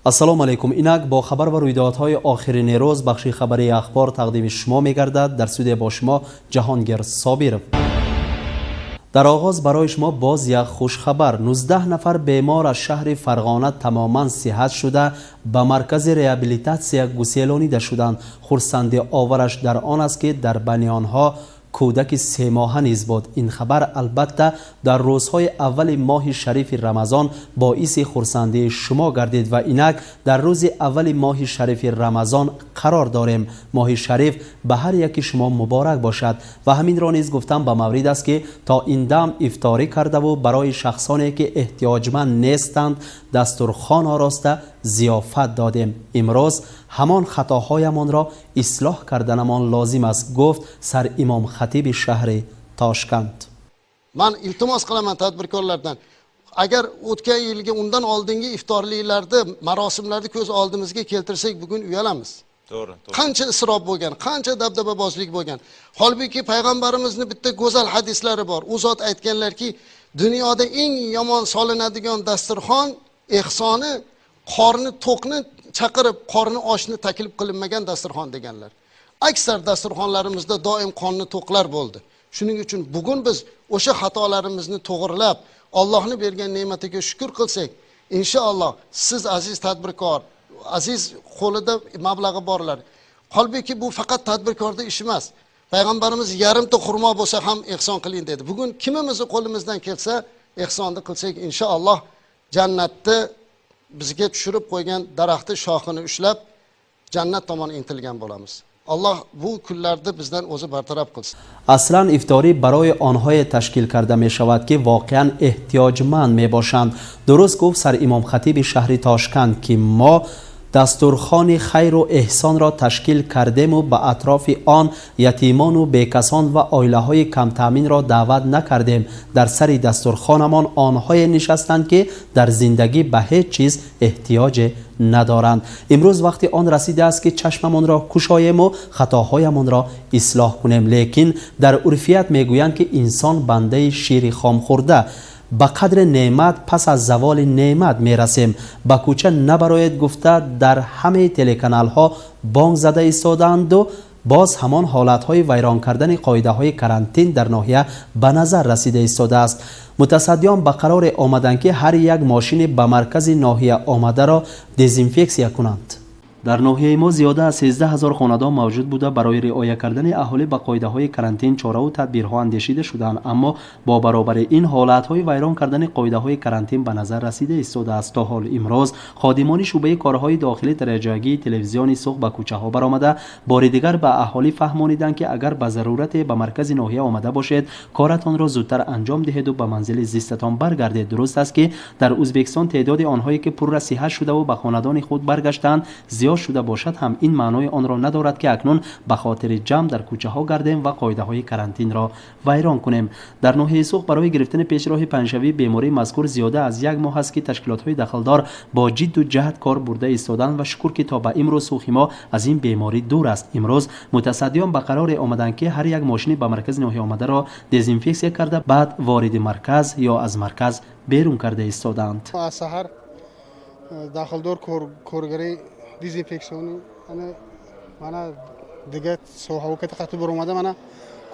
Ассалому алайкум. Инак бо хабар ва рӯйдодҳои охирини рӯз бахши хабарии Ахбор тақдими шумо мегардад. Дар студия бо шумо Ҷаҳонгир Собиров. Дар оғоз барои шумо боз як хушхабар. 19 нафар бемор аз шаҳри Фарғона тамоман сиҳат шуда, ба маркази реабилитатсия гуселонида шуданд. Хурсанди овараш дар он аст, ки дар байни онҳо кӯдаки семоҳа низ буд. Ин хабар албатта дар рӯзҳои аввали моҳи шарифи Рамазон боиси хурсандии шумо гардид ва инак дар рӯзи аввали моҳи шарифи Рамазон қарор дорем. Моҳи шариф ба ҳар яки шумо муборак бошад. Ва ҳаминро низ гуфтам ба маврид аст, ки то ин дам ифторӣ кардаву барои шахсоне, ки эҳтиёҷманд нестанд, дастурхон ороста зиёфат додем. Имрӯз ҳамон хатоҳоямонро ислоҳ карданамон лозим аст, гуфт саримом хатиби шаҳри Тошканд. Man iltimos qilaman tadbirkorlardan, agar o'tgan yilgi, undan oldingi iftorliklarni, marosimlarni ko'z oldimizga keltirsak, bugun uyalamiz. To'g'ri. Qancha isrof bo'lgan, qancha dabdababozlik bo'lgan. Holbuki payg'ambarimizni bitta go'zal hadislari bor. U zot aytganlarki, dunyoda eng yomon solinadigan dasturxon ehsoni qorni to'qni chaqirib, qorni ochni taklif qilinmagan dasturxon deganlar. Aksar dasturxonlarimizda doim qorni to'qlar bo'ldi. Shuning uchun bugun biz o'sha xatolarimizni to'g'rilab, Allohni bergan ne'matiga shukr qilsak, inshaalloh siz, aziz tadbirkor, aziz qo'lida mablag'i borlar. Holbuki bu faqat tadbirkorda ish emas. Payg'ambarimiz yarimta xurmo bo'lsa ham ehson qiling dedi. Bugun kimimizni qo'limizdan kelsa ehsonni qilsak, inshaalloh jannatni bizga tushirib qo'ygan daraxti shoxini ushlab jannat tomon intilgan bo'lamiz. Alloh bu kunlarni bizdan o'zi bartaraf qilsin. Аслан ифторӣ барои онҳое ташкил карда мешавад, ки воқеан эҳтиёҷманд мебошанд. Дуруст гуфт саримом хатиби шаҳри Тошканд, ки мо дастурхони хайру эҳсонро ташкил кардему ба атрофи он ятимону бекасон ва оилаҳои камтаъминро даъват накардем. Дар сари дастурхонамон онҳое нишастанд, ки дар зиндагӣ ба ҳеҷ чиз эҳтиёҷе надоранд. Имрӯз вақти он расидааст, ки чашмамонро кушоему хатоҳоямонро ислоҳ кунем. Лекин дар урфият мегӯянд, ки инсон бандаи шири хом хӯрда, ба қадри неъмат пас аз заволи неъмат мерасем. Ба кӯча набароед гуфта дар ҳамаи телеканалҳо бонг зада истодаанду боз ҳамон ҳолатҳои вайрон кардани қоидаҳои карантин дар ноҳия ба назар расида истодааст. Мутасаддиён ба қароре омаданд, ки ҳар як мошине ба маркази ноҳия омадаро дезинфексия кунанд. Дар ноҳияи мо зиёда аз 13 ҳазор хонадон мавҷуд буда, барои риоя кардани аҳолӣ ба қоидаҳои карантин чораву тадбирҳо андешида шудаанд. Аммо бо баробари ин ҳолатҳои вайрон кардани қоидаҳои карантин ба назар расида истодааст. То ҳол имрӯз ходимони шӯъбаи корҳои дохилӣ дар якҷоягии телевизиони Суғд ба кӯчаҳо баромада, бори дигар ба аҳолӣ фаҳмониданд, ки агар ба зарурате ба маркази ноҳия омада бошед, коратонро зудтар анҷом диҳеду ба манзили зистатон баргардед. Дуруст аст, ки дар Ӯзбекистон теъдоди онҳое, ки пурра сиҳат шудаву ба хонадони худ баргаштаанд, зиёд шуда бошад ҳам, ин маънои онро надорад, ки акнун ба хотири ҷамъ дар кӯчаҳо гардем ва қоидаҳои карантинро вайрон кунем. Дар ноҳияи Суғд барои гирифтани пешроҳи паҳншавии бемории мазкур зиёда аз як моҳ аст, ки ташкилотҳои дахлдор бо ҷидду ҷаҳд кор бурда истоданд ва шукр, ки то ба имрӯз Суғи мо аз ин беморӣ дур аст. Имрӯз мутасаддиён ба қароре омаданд, ки ҳар як мошини ба маркази ноҳия омадаро дезинфексия карда, баъд вориди марказ ё аз марказ берун карда истодаанд. Аз саҳар дахлдор коргари дезинфексионӣ мана дигар соҳаҳо қатъи баромада, мана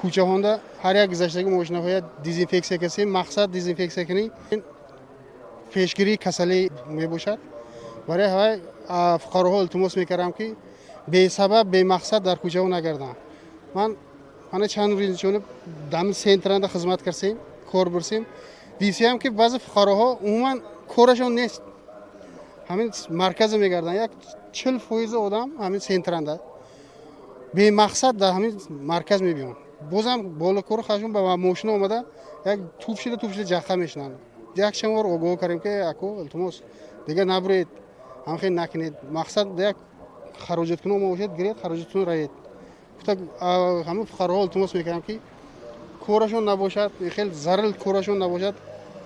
кӯчаҳонда ҳар як гузаштаги мошинаҳоя дезинфексия кардем. Мақсад дезинфексия кунӣ пешгирии касалӣ мебошад. Барои ҳавай фуқароҳо илтимос мекардам, ки бесабаб, бемақсад дар кӯчаҳо нагарданд. Ман мана чанд рӯз ҷониб дами центранда хизмат кардем, кор бурсем, дидсиям, ки баъзе фуқароҳо умуман корашон нест, ҳамин марказа мегарданд. Як 40% одам ҳамин центранда бемақсад дар ҳамин марказ мебиёнд. Бозам болокору хашм ба мошина омада, як туф шида, туф шида ҷаққа мешинанд. Як чанд бор огоҳ кардем, ки ако, илтимос, дигар набуред, ҳамхел накунед. Мақсад як хароҷаткунон бошед, гиред, хароҷаткунон равед. Гуфта, ҳамин фуқароҳо илтимос мекардам, ки корашон набошад, хел зарил корашон набошад,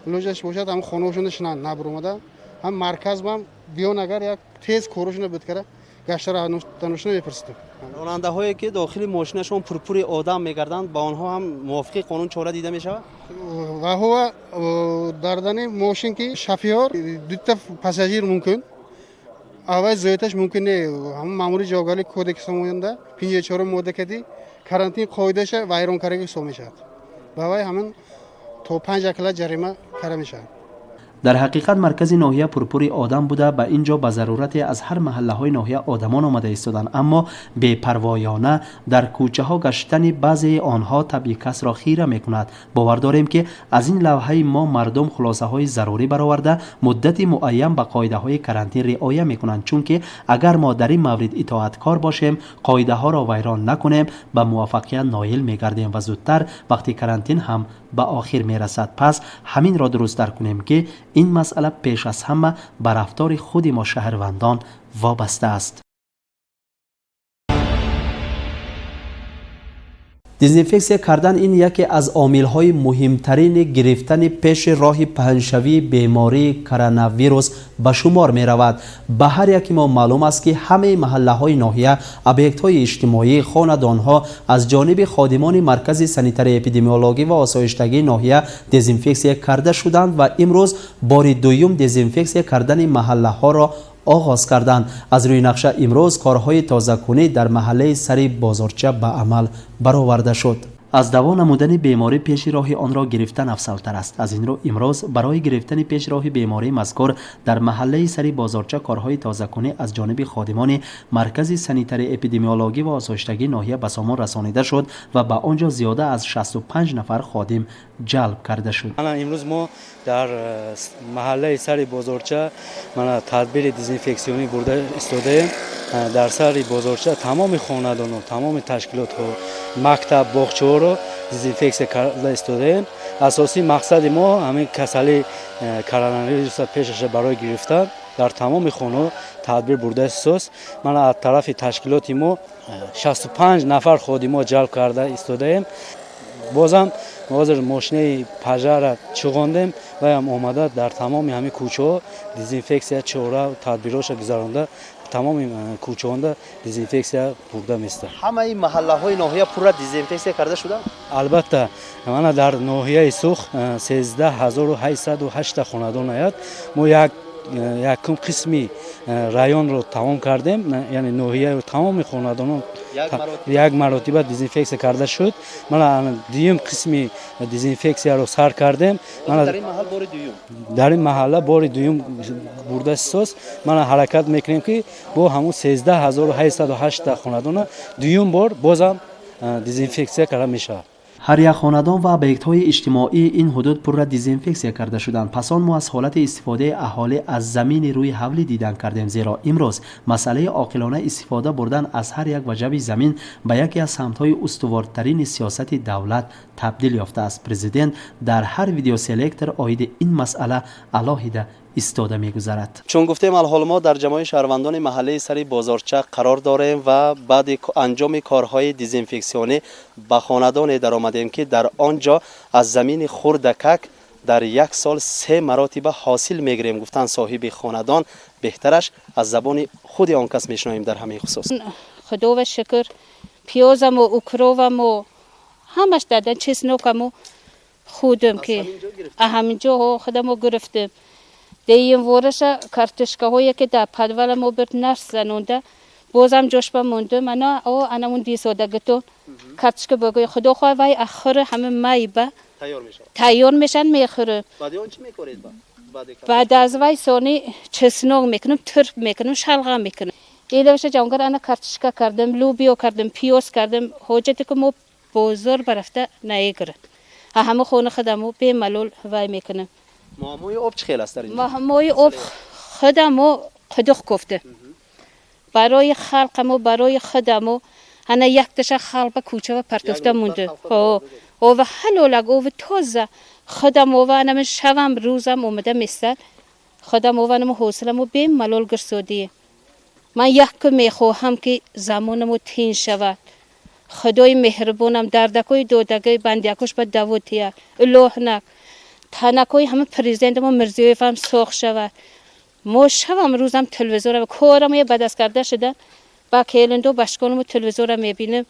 лоҷаш бошад, ҳамин хонаҳошон шинанд, набуромада ҳам марказ бам биён. Агар як тез корашона биткара, гаштара даношона мепурсидем. Ронандаҳое, ки дохили мошинашон пурпури одам мегарданд, ба онҳо ҳам мувофиқи қонун чора дида мешавад? Ваҳува дардани мошин, ки шофёр, дута пассажир мумкин. Аввал зиёдаташ мумкин не. Ҳамон маъмури ҷавобгарии кодекс омода 54 модда кади карантин қоидаша вайронкарӣ ҳисоб мешавад. Ба вай ҳамин то 5 акла ҷарима карда мешавад. Дар ҳақиқат маркази ноҳия пурпури одам буда, ба ин ҷо ба зарурате аз ҳар маҳаллаҳои ноҳия одамон омада истоданд, аммо бепарвоёна дар кӯчаҳо гаштани баъзеи онҳо табъи касро хира мекунад. Бовар дорем, ки аз ин лавҳаи мо мардум хулосаҳои зарурӣ бароварда, муддати муайян ба қоидаҳои карантин риоя мекунанд, чунки агар мо дар ин маврид итоаткор бошем, қоидаҳоро вайрон накунем, ба муваффақият ноил мегардем ва зудтар вақти карантин ҳам ба охир мерасад. Пас ҳаминро дурусттар кунем, ки ин масъала пеш аз ҳама ба рафтори худи мо шаҳрвандон вобаста аст. Дезинфексия кардан ин яке аз омилҳои муҳимтарини гирифтани пеши роҳи паҳншавии бемории коронавирус ба шумор меравад. Ба ҳар яки мо маълум аст, ки ҳамаи маҳаллаҳои ноҳия, объектҳои иҷтимоӣ, хонадонҳо аз ҷониби ходимони маркази санитарии эпидемиологӣ ва осоиштагии ноҳия дезинфексия карда шуданд ва имрӯз бори дуюм дезинфексия кардани маҳаллаҳоро оғоз карданд. Аз рӯи нақша имрӯз корҳои тозакунӣ дар маҳаллаи сари бозорча ба амал бароварда шуд. Аз даво намудани беморӣ пеши роҳи онро гирифтан афзалтар аст. Аз ин рӯ имрӯз барои гирифтани пеши роҳи бемории мазкур дар маҳаллаи сари бозорча корҳои тозакунӣ аз ҷониби ходимони маркази санитарии эпидемиологӣ ва осоиштагии ноҳия ба сомон расонида шуд ва ба он ҷо зиёда аз 65 нафар ходим ҷалб карда шуд. Имрӯз мо дар маҳаллаи сари бозорча тадбири дезинфексионӣ бурда истодаем. Дар сари бозорча тамоми хонадонҳо, тамоми ташкилотҳо, мактаб, боғчаҳоро дезинфексия карда истодаем. Асосии мақсади мо ҳамин касали коронавируса пешаша барои гирифтан дар тамоми хонаҳо тадбир бурда истост. Мана аз тарафи ташкилоти мо 65 нафар ходимо ҷалб карда истодаем. Бозам ҳозир мошинаи пажара чиғондем, ваям омада дар тамоми ҳамин кӯчаҳо дезинфексия чора тадбирҳоша гузаронда, тамоми кӯчаҳонда дезинфексия бурда места. Ҳамаи маҳаллаҳои ноҳия пурра дезинфексия карда шуданд? Албатта, мана дар ноҳияи Сух 13808 хонадон аят. Мо якум қисми районро тамом кардем, яъне ноҳияро тамоми хонадонон як маротиба дезинфексия карда шуд. Мана дуюм қисми дезинфексияро сар кардем. Дар ин маҳалла бори дуюм бурда сос. Мана ҳаракат мекунем, ки бо ҳамун 13808 хонадона дуюм бор бозам дезинфексия карда мешавад. Ҳар як хонадон ва объектҳои иҷтимоии ин ҳудуд пурра дезинфексия карда шуданд. Пас он мо аз ҳолати истифодаи аҳолӣ аз замини рӯи ҳавлӣ дидан кардем, зеро имрӯз масъалаи оқилона истифода бурдан аз ҳар як ваҷаби замин ба яке аз самтҳои устувортарини сиёсати давлат табдил ёфтааст. Президент дар ҳар видеоселектор оиди ин масъала алоҳида истода мегузарад. Чун гуфтем, алҳол мо дар ҷамъои шаҳрвандони маҳаллаи сари бозорча қарор дорем ва баъди анҷоми корҳои дезинфексионӣ ба хонадоне даромадем, ки дар он ҷо аз замини хурдакак дар як сол 3 маротиба ҳосил мегирем, гуфтанд соҳиби хонадон. Беҳтараш аз забони худи он кас мешунавем дар ҳамин хусус. Худова шукр, пиёзаму укроваму ҳамаш дадан, чеснокаму худам ки ҳаминҷо худамо гирифтем. Деим вораша картошкаҳое ки дар подвала мо бирд нарс занонда, бозам ҷошба мондум. Ана о анамун дисодагитон картошка богӯи худо хоҳ вай ахири ҳама майба тайёр мешаванд, мехӯрем. Баъд аз вай сони чеснок мекунем, турп мекунем, шалғам мекунем. Иловаша ҷавонгар ана картошка кардем, лубиё кардем, пиёз кардем. Ҳоҷате ки мо бозор барафта наегирем, ҳама хона худамо бемалол вай мекунем. Муаммои об чӣ хел аст дар инҷо? Муаммои об худамо қудуқ кофта барои халқамо, барои худамо. Ана якташа халқ ба кӯча ва партофта монда. Ова ҳалолак, ова тоза худам ова анама шавам рӯзам омада месад. Худам ова анама ҳосиламо бемалол гирсодие. Ман якку мехоҳам, ки замонамо тин шавад. Худои меҳрубонам дардакои додагои бандиякош ба даво тия илоҳнак танакои ҳама президентамо Мирзиёевам соғ шавад. Мо шавам рӯзам телевизора корам я бадаст карда шуда ба келинду башконаму телевизора мебинем.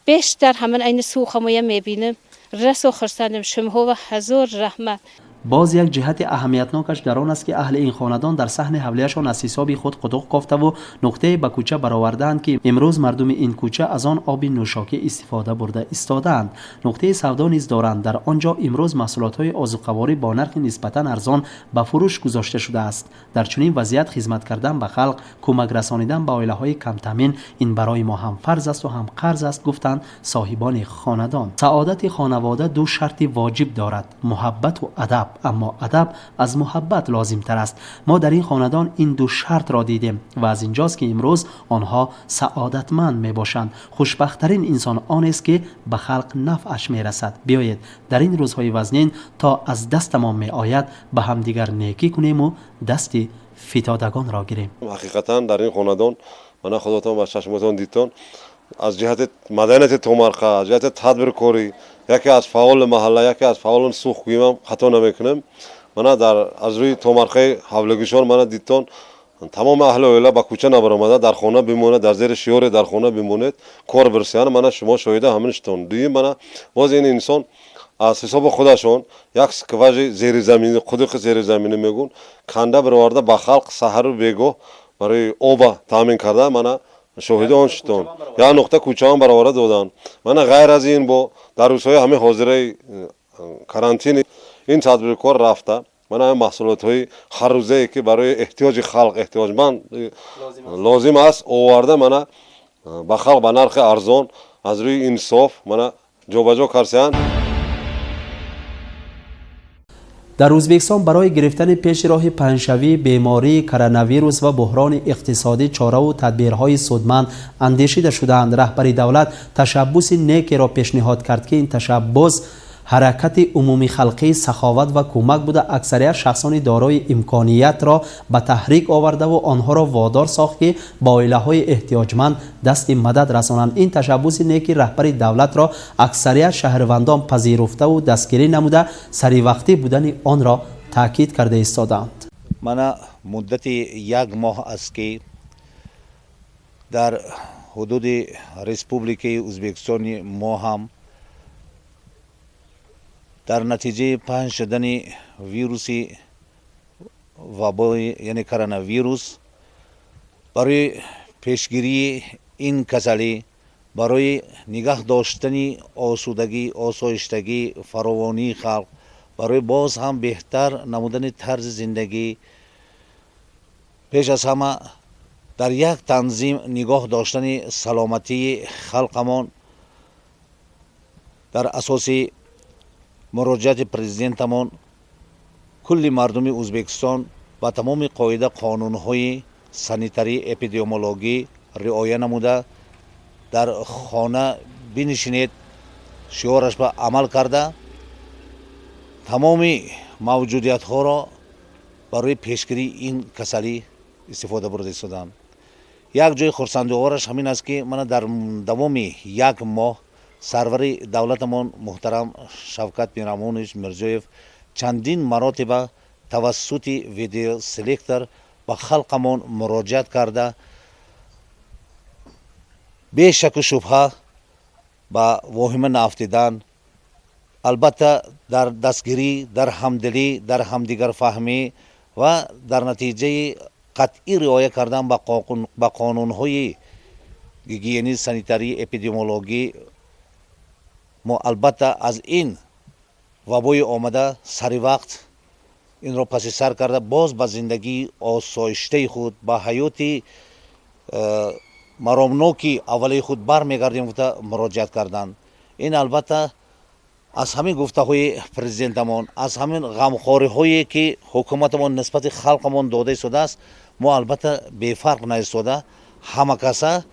Бештар ҳаман айни сухамоя мебинем. Расо хурсандем шумҳо ва ҳазор раҳмат. Боз як ҷиҳати аҳамиятнокаш дар он аст, ки аҳли ин хонадон дар саҳни ҳавлияшон аз ҳисоби худ қудуқ кофтаву нуқтае ба кӯча баровардаанд, ки имрӯз мардуми ин кӯча аз он оби нӯшокӣ истифода бурда истодаанд. Нуқтаи савдо низ доранд. Дар он ҷо имрӯз маҳсулотҳои озуқаворӣ бо нархи нисбатан арзон ба фурӯш гузошта шудааст. Дар чунин вазъият хизмат кардан ба халқ, кӯмак расонидан ба оилаҳои камтамин ин барои мо ҳам фарз асту ҳам қарз аст, гуфтанд соҳибони хонадон. Саодати хонавода ду шарти воҷиб дорад: муҳаббату адаб. Аммо адаб аз муҳаббат лозимтар аст. Мо дар ин хонадон ин ду шартро дидем ва аз инҷост, ки имрӯз онҳо саодатманд мебошанд. Хушбахттарин инсон онест, ки ба халқ нафъаш мерасад. Биёед, дар ин рӯзҳои вазнин то аз дастамон меояд, ба ҳамдигар некӣ кунему дасти фитодагонро гирем. Ҳақиқатан, дар ин хонадон мана худотон ба чашмотон дидтон, аз ҷиҳати маданияти томарқа, аз ҷиҳати тадбиркорӣ яке аз фаъоли маҳалла, яке аз фаъолон сух гӯям, хато намекунем. Мана дар аз рӯи томарқаи ҳавлигишон мана дидтон, тамоми аҳли оила ба кӯча набаромада, дар хона бимонед, дар зери шиёре «Дар хона бимонед, кор бирсиян», мана шумо шоҳида ҳамин шитон. Дуюм, мана боз ин инсон аз ҳисоби худашон як скважи зеризаминӣ, қудуқи зеризаминӣ мегӯн, канда бироварда, ба халқ саҳару бегоҳ барои оба таъмин карда, мана шоҳиди он шитон, як нуқта кӯчаам бароварда доданд. Мана ғайр аз ин, бо дар рӯзҳои ҳамин ҳозираи карантини ин тадбиркор рафта, мана ҳамин маҳсулотҳои ҳаррӯзае, ки барои эҳтиёҷи халқ, эҳтиёҷманд лозим аст, оварда, мана ба халқ ба нархи арзон, аз рӯи инсоф мана ҷобаҷо карсиянд. Дар Ӯзбекистон барои гирифтани пеши роҳи паҳншавии бемории коронавирус ва буҳрони иқтисодӣ чораву тадбирҳои судманд андешида шудаанд. Раҳбари давлат ташаббуси некеро пешниҳод кард, ки ин ташаббус ҳаракати умумихалқии саховат ва кӯмак буда, аксарият шахсони дорои имкониятро ба таҳрик овардаву онҳоро водор сохт, ки ба оилаҳои эҳтиёҷманд дасти мадад расонанд. Ин ташаббуси неки раҳбари давлатро аксарият шаҳрвандон пазируфтаву дастгирӣ намуда, саривақтӣ будани онро таъкид карда истодаанд. Мана муддати як моҳ аст, ки дар ҳудуди Республикаи Ӯзбекистони мо ҳам дар натиҷаи паҳн шудани вируси вабои, яъне коронавирус, барои пешгирии ин касалӣ, барои нигаҳ доштани осудагӣ, осоиштагӣ, фаровонии халқ, барои боз ҳам беҳтар намудани тарзи зиндагӣ, пеш аз ҳама дар як танзим нигоҳ доштани саломатии халқамон, дар асоси муроҷиати президентамон кулли мардуми Ӯзбекистон ба тамоми қоида қонунҳои санитарӣ эпидемиологӣ риоя намуда, «Дар хона бинишинед» шиораш ба амал карда, тамоми мавҷудиятҳоро барои пешгирии ин касалӣ истифода бурда истоданд. Як ҷои хурсандиовораш ҳамин аст, ки мана дар давоми як моҳ сарвари давлатамон муҳтарам Шавкат Миромонович Мирзиёев чандин маротиба тавассути видеоселектор ба халқамон муроҷиат карда, бешаку шубҳа ба воҳима наафтидан, албатта дар дастгирӣ, дар ҳамдилӣ, дар ҳамдигарфаҳмӣ ва дар натиҷаи қатъӣ риоя кардан ба қонунҳои гигиенӣ, санитарӣ, эпидемиологӣ мо албатта аз ин вабои омада сари вақт инро паси сар карда, боз ба зиндагии осоиштаи худ, ба ҳаёти маромноки аввалии худ бармегардем, гуфта муроҷиат карданд. Ин албатта аз ҳамин гуфтаҳои президентамон, аз ҳамин ғамхориҳое, ки ҳукуматамон нисбати халқамон дода истодааст, мо албатта бефарқ наистода, ҳама каса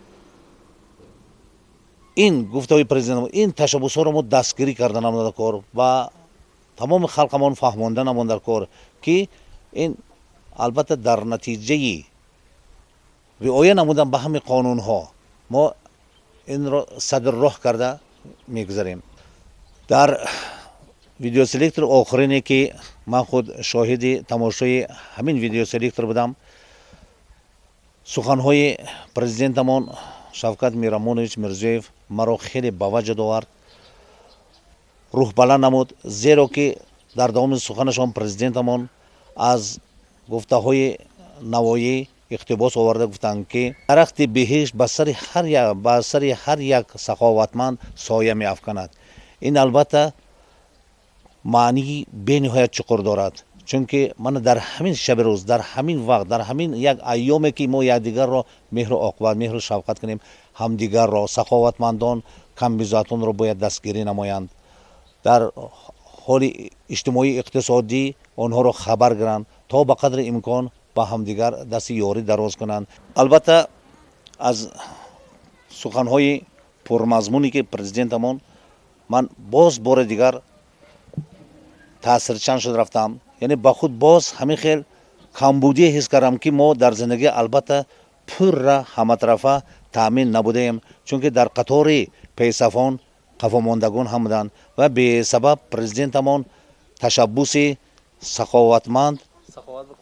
ин гуфтаҳои президент, ин ташаббусҳоро мо дастгирӣ карда намуда кор ва тамоми халқамон фаҳмонда намондар кор, ки ин албатта дар натиҷаи риоя намудан ба ҳамин қонунҳо мо инро садр роҳ карда мегузарем. Дар видеоселектор охирине, ки ман худ шоҳиди тамошои ҳамин видеоселектор будам, суханҳои президентамон Шавкат Миромонович Мирзиёев маро хеле ба ваҷд овард, рӯҳбаланд намуд, зеро ки Дар давоми суханашон президентамон аз гуфтаҳои Навоӣ иқтибос оварда гуфтанд, ки дарахти биҳишт ба сари ҳар як саховатманд соя меафканад. Ин албатта маънии бениҳоят чуқур дорад, чунки мана дар ҳамин шаби рӯз, дар ҳамин вақт, дар ҳамин як айёме ки мо якдигарро меҳру оқибат, меҳру шавқат кунем, ҳамдигарро, саховатмандон, камбизоатонро бояд дастгирӣ намоянд, дар ҳоли иҷтимоӣ иқтисодӣ онҳоро хабар гиранд, то ба қадри имкон ба ҳамдигар дасти ёрӣ дароз кунанд. Албатта аз суханҳои пурмазмуне ки президентамон, ман боз бори дигар таъсирчанд шуд рафтам, яъне ба худ боз ҳамин хел камбудие ҳис кардам, ки мо дар зиндагӣ албатта пурра ҳаматарафа таъмин набудаем, чунки дар қатори песафон қафомондагон ҳам буданд ва бесабаб президентамон ташаббуси саховатманд,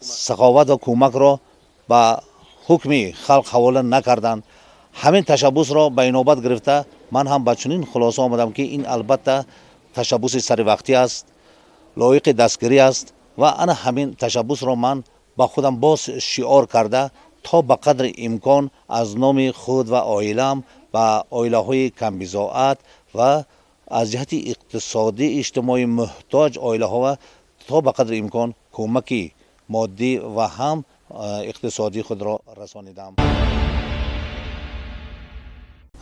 саховат ва кӯмакро ба ҳукми халқ ҳавола накарданд. Ҳамин ташаббусро ба инобат гирифта ман ҳам ба чунин хулоса омадам, ки ин албатта ташаббуси саривақтӣ аст, лоиқи дастгирӣ аст ва ана ҳамин ташаббусро ман ба худам боз шиор карда, то ба қадри имкон аз номи худ ва оилаам ба оилаҳои камбизоат ва аз ҷиҳати иқтисодӣ иҷтимоӣ муҳтоҷ оилаҳо то ба қадри имкон кӯмаки моддӣ ва ҳам иқтисодии худро расонидам.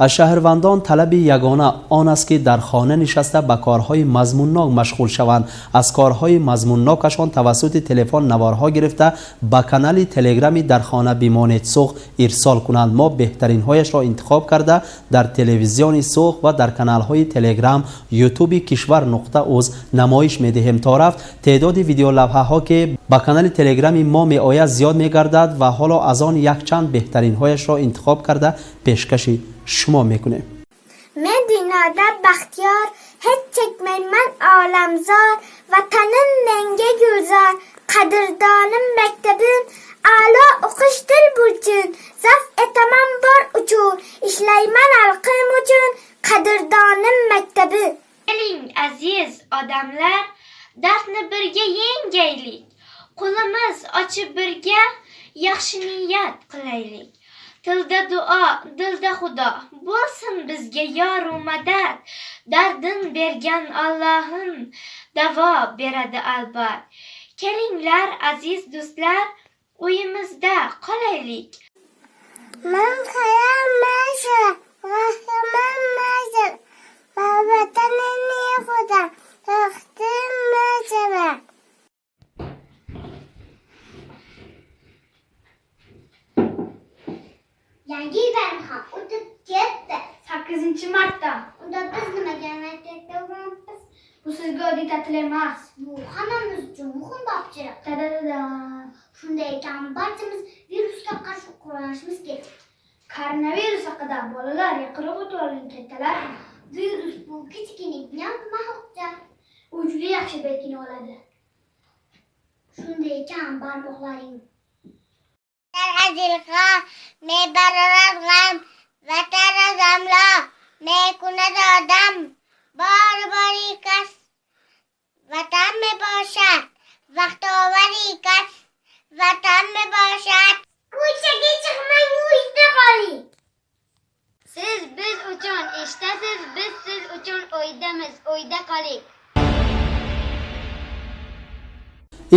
Аз шаҳрвандон талаби ягона он аст, ки дар хона нишаста ба корҳои мазмуннок машғул шаванд. Аз корҳои мазмуннокашон тавассути телефон наворҳо гирифта ба канали телеграми «Дар хона бимонед Суғд» ирсол кунанд. Мо беҳтаринҳояшро интихоб карда дар телевизиони Суғд ва дар каналҳои телеграм, ютуби кишвар нуқта уз намоиш медиҳем. То рафт теъдоди видеолавҳаҳо, ки ба канали телеграми мо меояд, зиёд мегардад ва ҳоло аз он якчанд беҳтаринҳояшро интихоб карда пешкаши шумо мекунем. Men dinoda baxtiyor, hech chekmayman olamzor, vatanim menga gulzor, qadrdonim maktabim, a'lo o'qish til burchun, zaf etaman bor uchun, ishlayman xalqim uchun, qadrdonim maktabim. Keling aziz odamlar, dardni birga yengaylik, qo'limiz ochib birga yaxshi niyat qilaylik. Tilda duo, dilda xudo, bo'lsin bizga yoru madad. Dardin bergan Allohim davo beradi albat. Kelinglar aziz do'stlar, uyimizda qolaylik. Man hayam qahramon mazil, vatanini xudo, taxtim mazil. Yangi yil ham o'tib ketdi. 8 martda. Unda biz nimaga maktabda o'rganamiz? Bu sizga oddiy ta'til emas. Bu hammamiz uchun muhim topshiriq. Da-da-da. Shunday ekan, barchamiz virusga qarshi kurashishimiz kerak. Koronavirus haqida bolalar yaqinroq o'tib oling, kattalar ham. Virus bu kichkinagina maxluqcha. U juda yaxshi berkina oladi. Shunday ekan, barmoqlaring azilqa mebararad g'am, vatan azamlo mekunad odam, bor bori kas vatan meboshad, vaqtovari kas vatan meboshad. Ko'chaga chiqmang, uyda qoling. Siz biz uchun ishdasiz, biz siz uchun uydamiz, uyda qoling.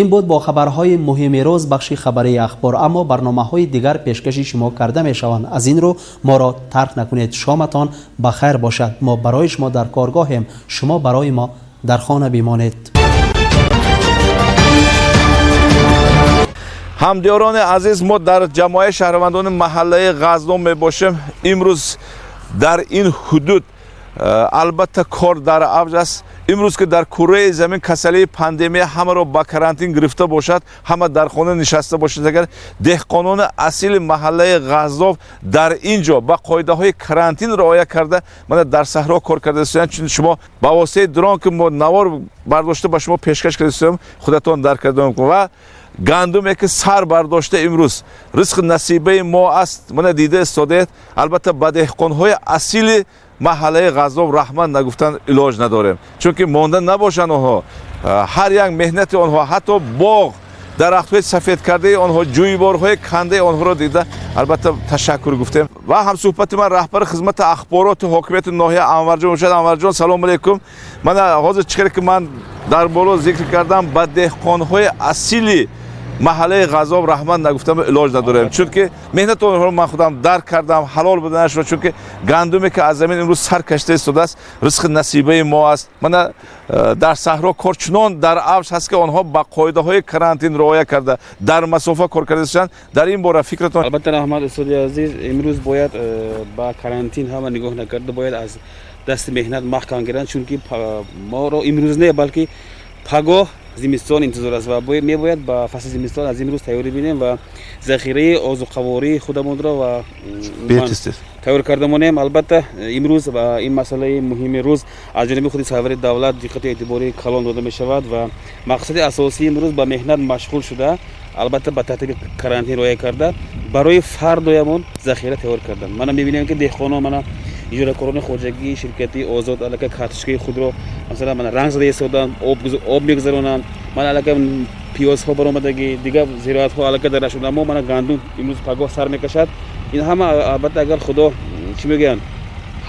Ин буд бо хабарҳои муҳими рӯз бахши хабарии ахбор, аммо барномаҳои дигар пешкаши шумо карда мешаванд. Аз ин рӯ моро тарк накунед. Шоматон ба хайр бошад. Мо барои шумо дар коргоҳем, шумо барои мо дар хона бимонед. Ҳамдиёрони азиз, мо дар ҷамоаи шаҳрвандони маҳаллаи Ғазноб мебошем. Имрӯз дар ин ҳудуд албатта кор дар авҷ аст. Имрӯз ки дар кураи замин касалии пандемия ҳамаро ба карантин гирифта бошад, ҳама дар хона нишаста бошад, агар деҳқонони асили маҳаллаи Ғазноб дар ин ҷо ба қоидаҳои карантин риоя карда, мана дар саҳро кор карда истоянд. Чун шумо ба воситаи дрон, ки мо навор бардошта ба шумо пешкаш карда истоем, худатон дарк карда ва гандуме ки сар бардошта имрӯз ризқи насибаи мо аст, мана дида истодаед. Албатта ба деҳқонҳои асили маҳаллаи Ғазноб раҳмат нагуфтан илоҷ надорем, чунки монда набошанд онҳо. Ҳар як меҳнати онҳо, ҳатто боғ, дарахтҳои сафед кардаи онҳо, ҷӯйборҳои кандаи онҳоро дида, албатта, ташаккур гуфтем. Ва ҳамсуҳбати ман раҳбари хизмати ахбороти ҳокимияти ноҳия Анварҷон бошад. Анварҷон, салому алайкум. Мана ҳозир чӣ хеле ки ман дар боло зикр кардам, ба деҳқонҳои асили маҳаллаи Ғазоб раҳмат нагуфтам илоҷ надорем, чунки меҳнати онҳоро ман худам дарк кардам, ҳалол буданашро, чунки гандуме ки аз замин имрӯз сар кашида истодааст, ризқи насибаи мо аст. Мана дар саҳро кор чунон дар авҷ ҳаст, ки онҳо ба қоидаҳои карантин риоя карда, дар масофа кор карда истоданд. Дар ин бора фикратон? Албатта, раҳмат, устоди азиз. Имрӯз бояд ба карантин ҳама нигоҳ накарда, бояд аз дасти меҳнат маҳкам гиранд, чунки моро имрӯз не, балки пагоҳ зимистон интизор аст ва мебояд ба фасли зимистон аз имрӯз тайёрӣ бинем ва захираи озуқавории худамонро ва тайёр карда монем. Албатта, имрӯз ва ин масъалаи муҳими рӯз аз ҷониби худи сарвари давлат диққату эътибори калон дода мешавад ва мақсади асосии имрӯз ба меҳнат машғул шуда, албатта, ба тартиби карантин риоя карда, барои фардоямон захира тайёр кардан. Мана мебинем, ки деҳқонон, мана иҷоракорони хоҷагии ширкати озод аллакай картошкаи худро, масалан, мана ранг зада истоданд, об мегузаронанд. Мана аллакай пиёзҳо баромадагӣ, дигар зироатҳо аллакай дар шуда. Аммо мана гандум имрӯз пагоҳ сар мекашад. Ин ҳама, албатта, агар Худо, чӣ мегӯянд,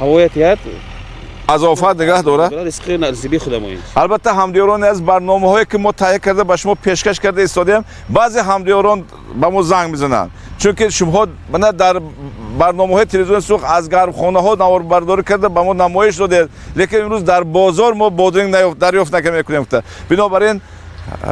ҳавоя диҳад, аз офат нигаҳ дорад, ризқи насиби худамоем. Албатта, ҳамдиёроне, аз барномаҳое ки мо таҳия карда ба шумо пешкаш карда истодаем, баъзе ҳамдиёрон ба мо занг мезананд, чунки шумоҳо мана дар барномаҳои телевизиони Суғд аз гармхонаҳо наворбардорӣ карда ба мо намоиш додед, лекин имрӯз дар бозор мо бодринг дарёфт накарда гуфта. Бинобар ин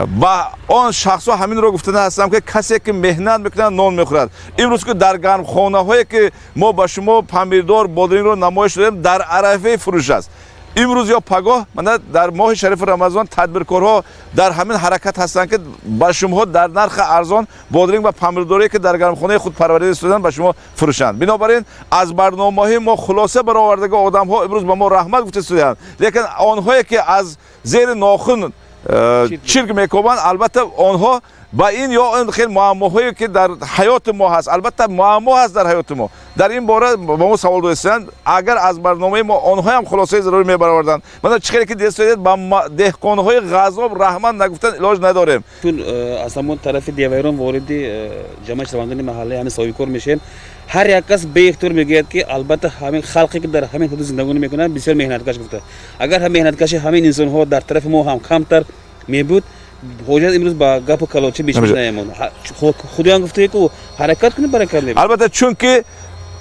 ба он шахсҳо ҳаминро гуфтана ҳастам, ки касе ки меҳнат мекунад, нон мехӯрад. Имрӯз ки дар гармхонаҳое ки мо ба шумо памирдор, бодрингро намоиш додем, дар арафаи фурӯш аст. Имрӯз ё пагоҳ, мана дар моҳи шарифи Рамазон, тадбиркорҳо дар ҳамин ҳаракат ҳастанд, ки ба шумоҳо дар нархи арзон бодринг ва памирдорие ки дар гармхонаи худ парварида истоданд, ба шумо фурӯшанд. Бинобар ин аз барномаҳои мо хулоса баровардаги одамҳо имрӯз ба мо раҳмат гуфта истодаанд, лекин онҳое ки аз зери нохун чирк мекобанд, албатта, онҳо ба ин ё он хел муаммоҳое ки дар ҳаёти мо ҳаст, албатта, муаммо ҳаст дар ҳаёти мо, дар ин бора ба мо савол доистанд. Агар аз барномаи мо онҳоям хулосаи зарурӣ мебароварданд, мана чӣ хеле ки дидед, ба деҳқонҳои Ғазоб раҳмат нагуфтан илоҷ надорем. Чун аз ҳамон тарафи Девайрон вориди ҷамъияти шаҳрвандони маҳаллаи ҳамин соҳибкор мешавем, ҳар як кас беихтиёр мегӯяд, ки албатта, ҳамин халқе ки дар ҳамин ҳудуд зиндагонӣ мекунанд, бисёр меҳнаткаш гуфта. Агар ҳам меҳнаткаши ҳамин инсонҳо дар тарафи мо ҳам камтар мебуд, ҳоҷат имрӯз ба гапу калончи беш наемон. Худоям гуфта, ку ҳаракат кунед, баракат мебарад. Албатта, чунки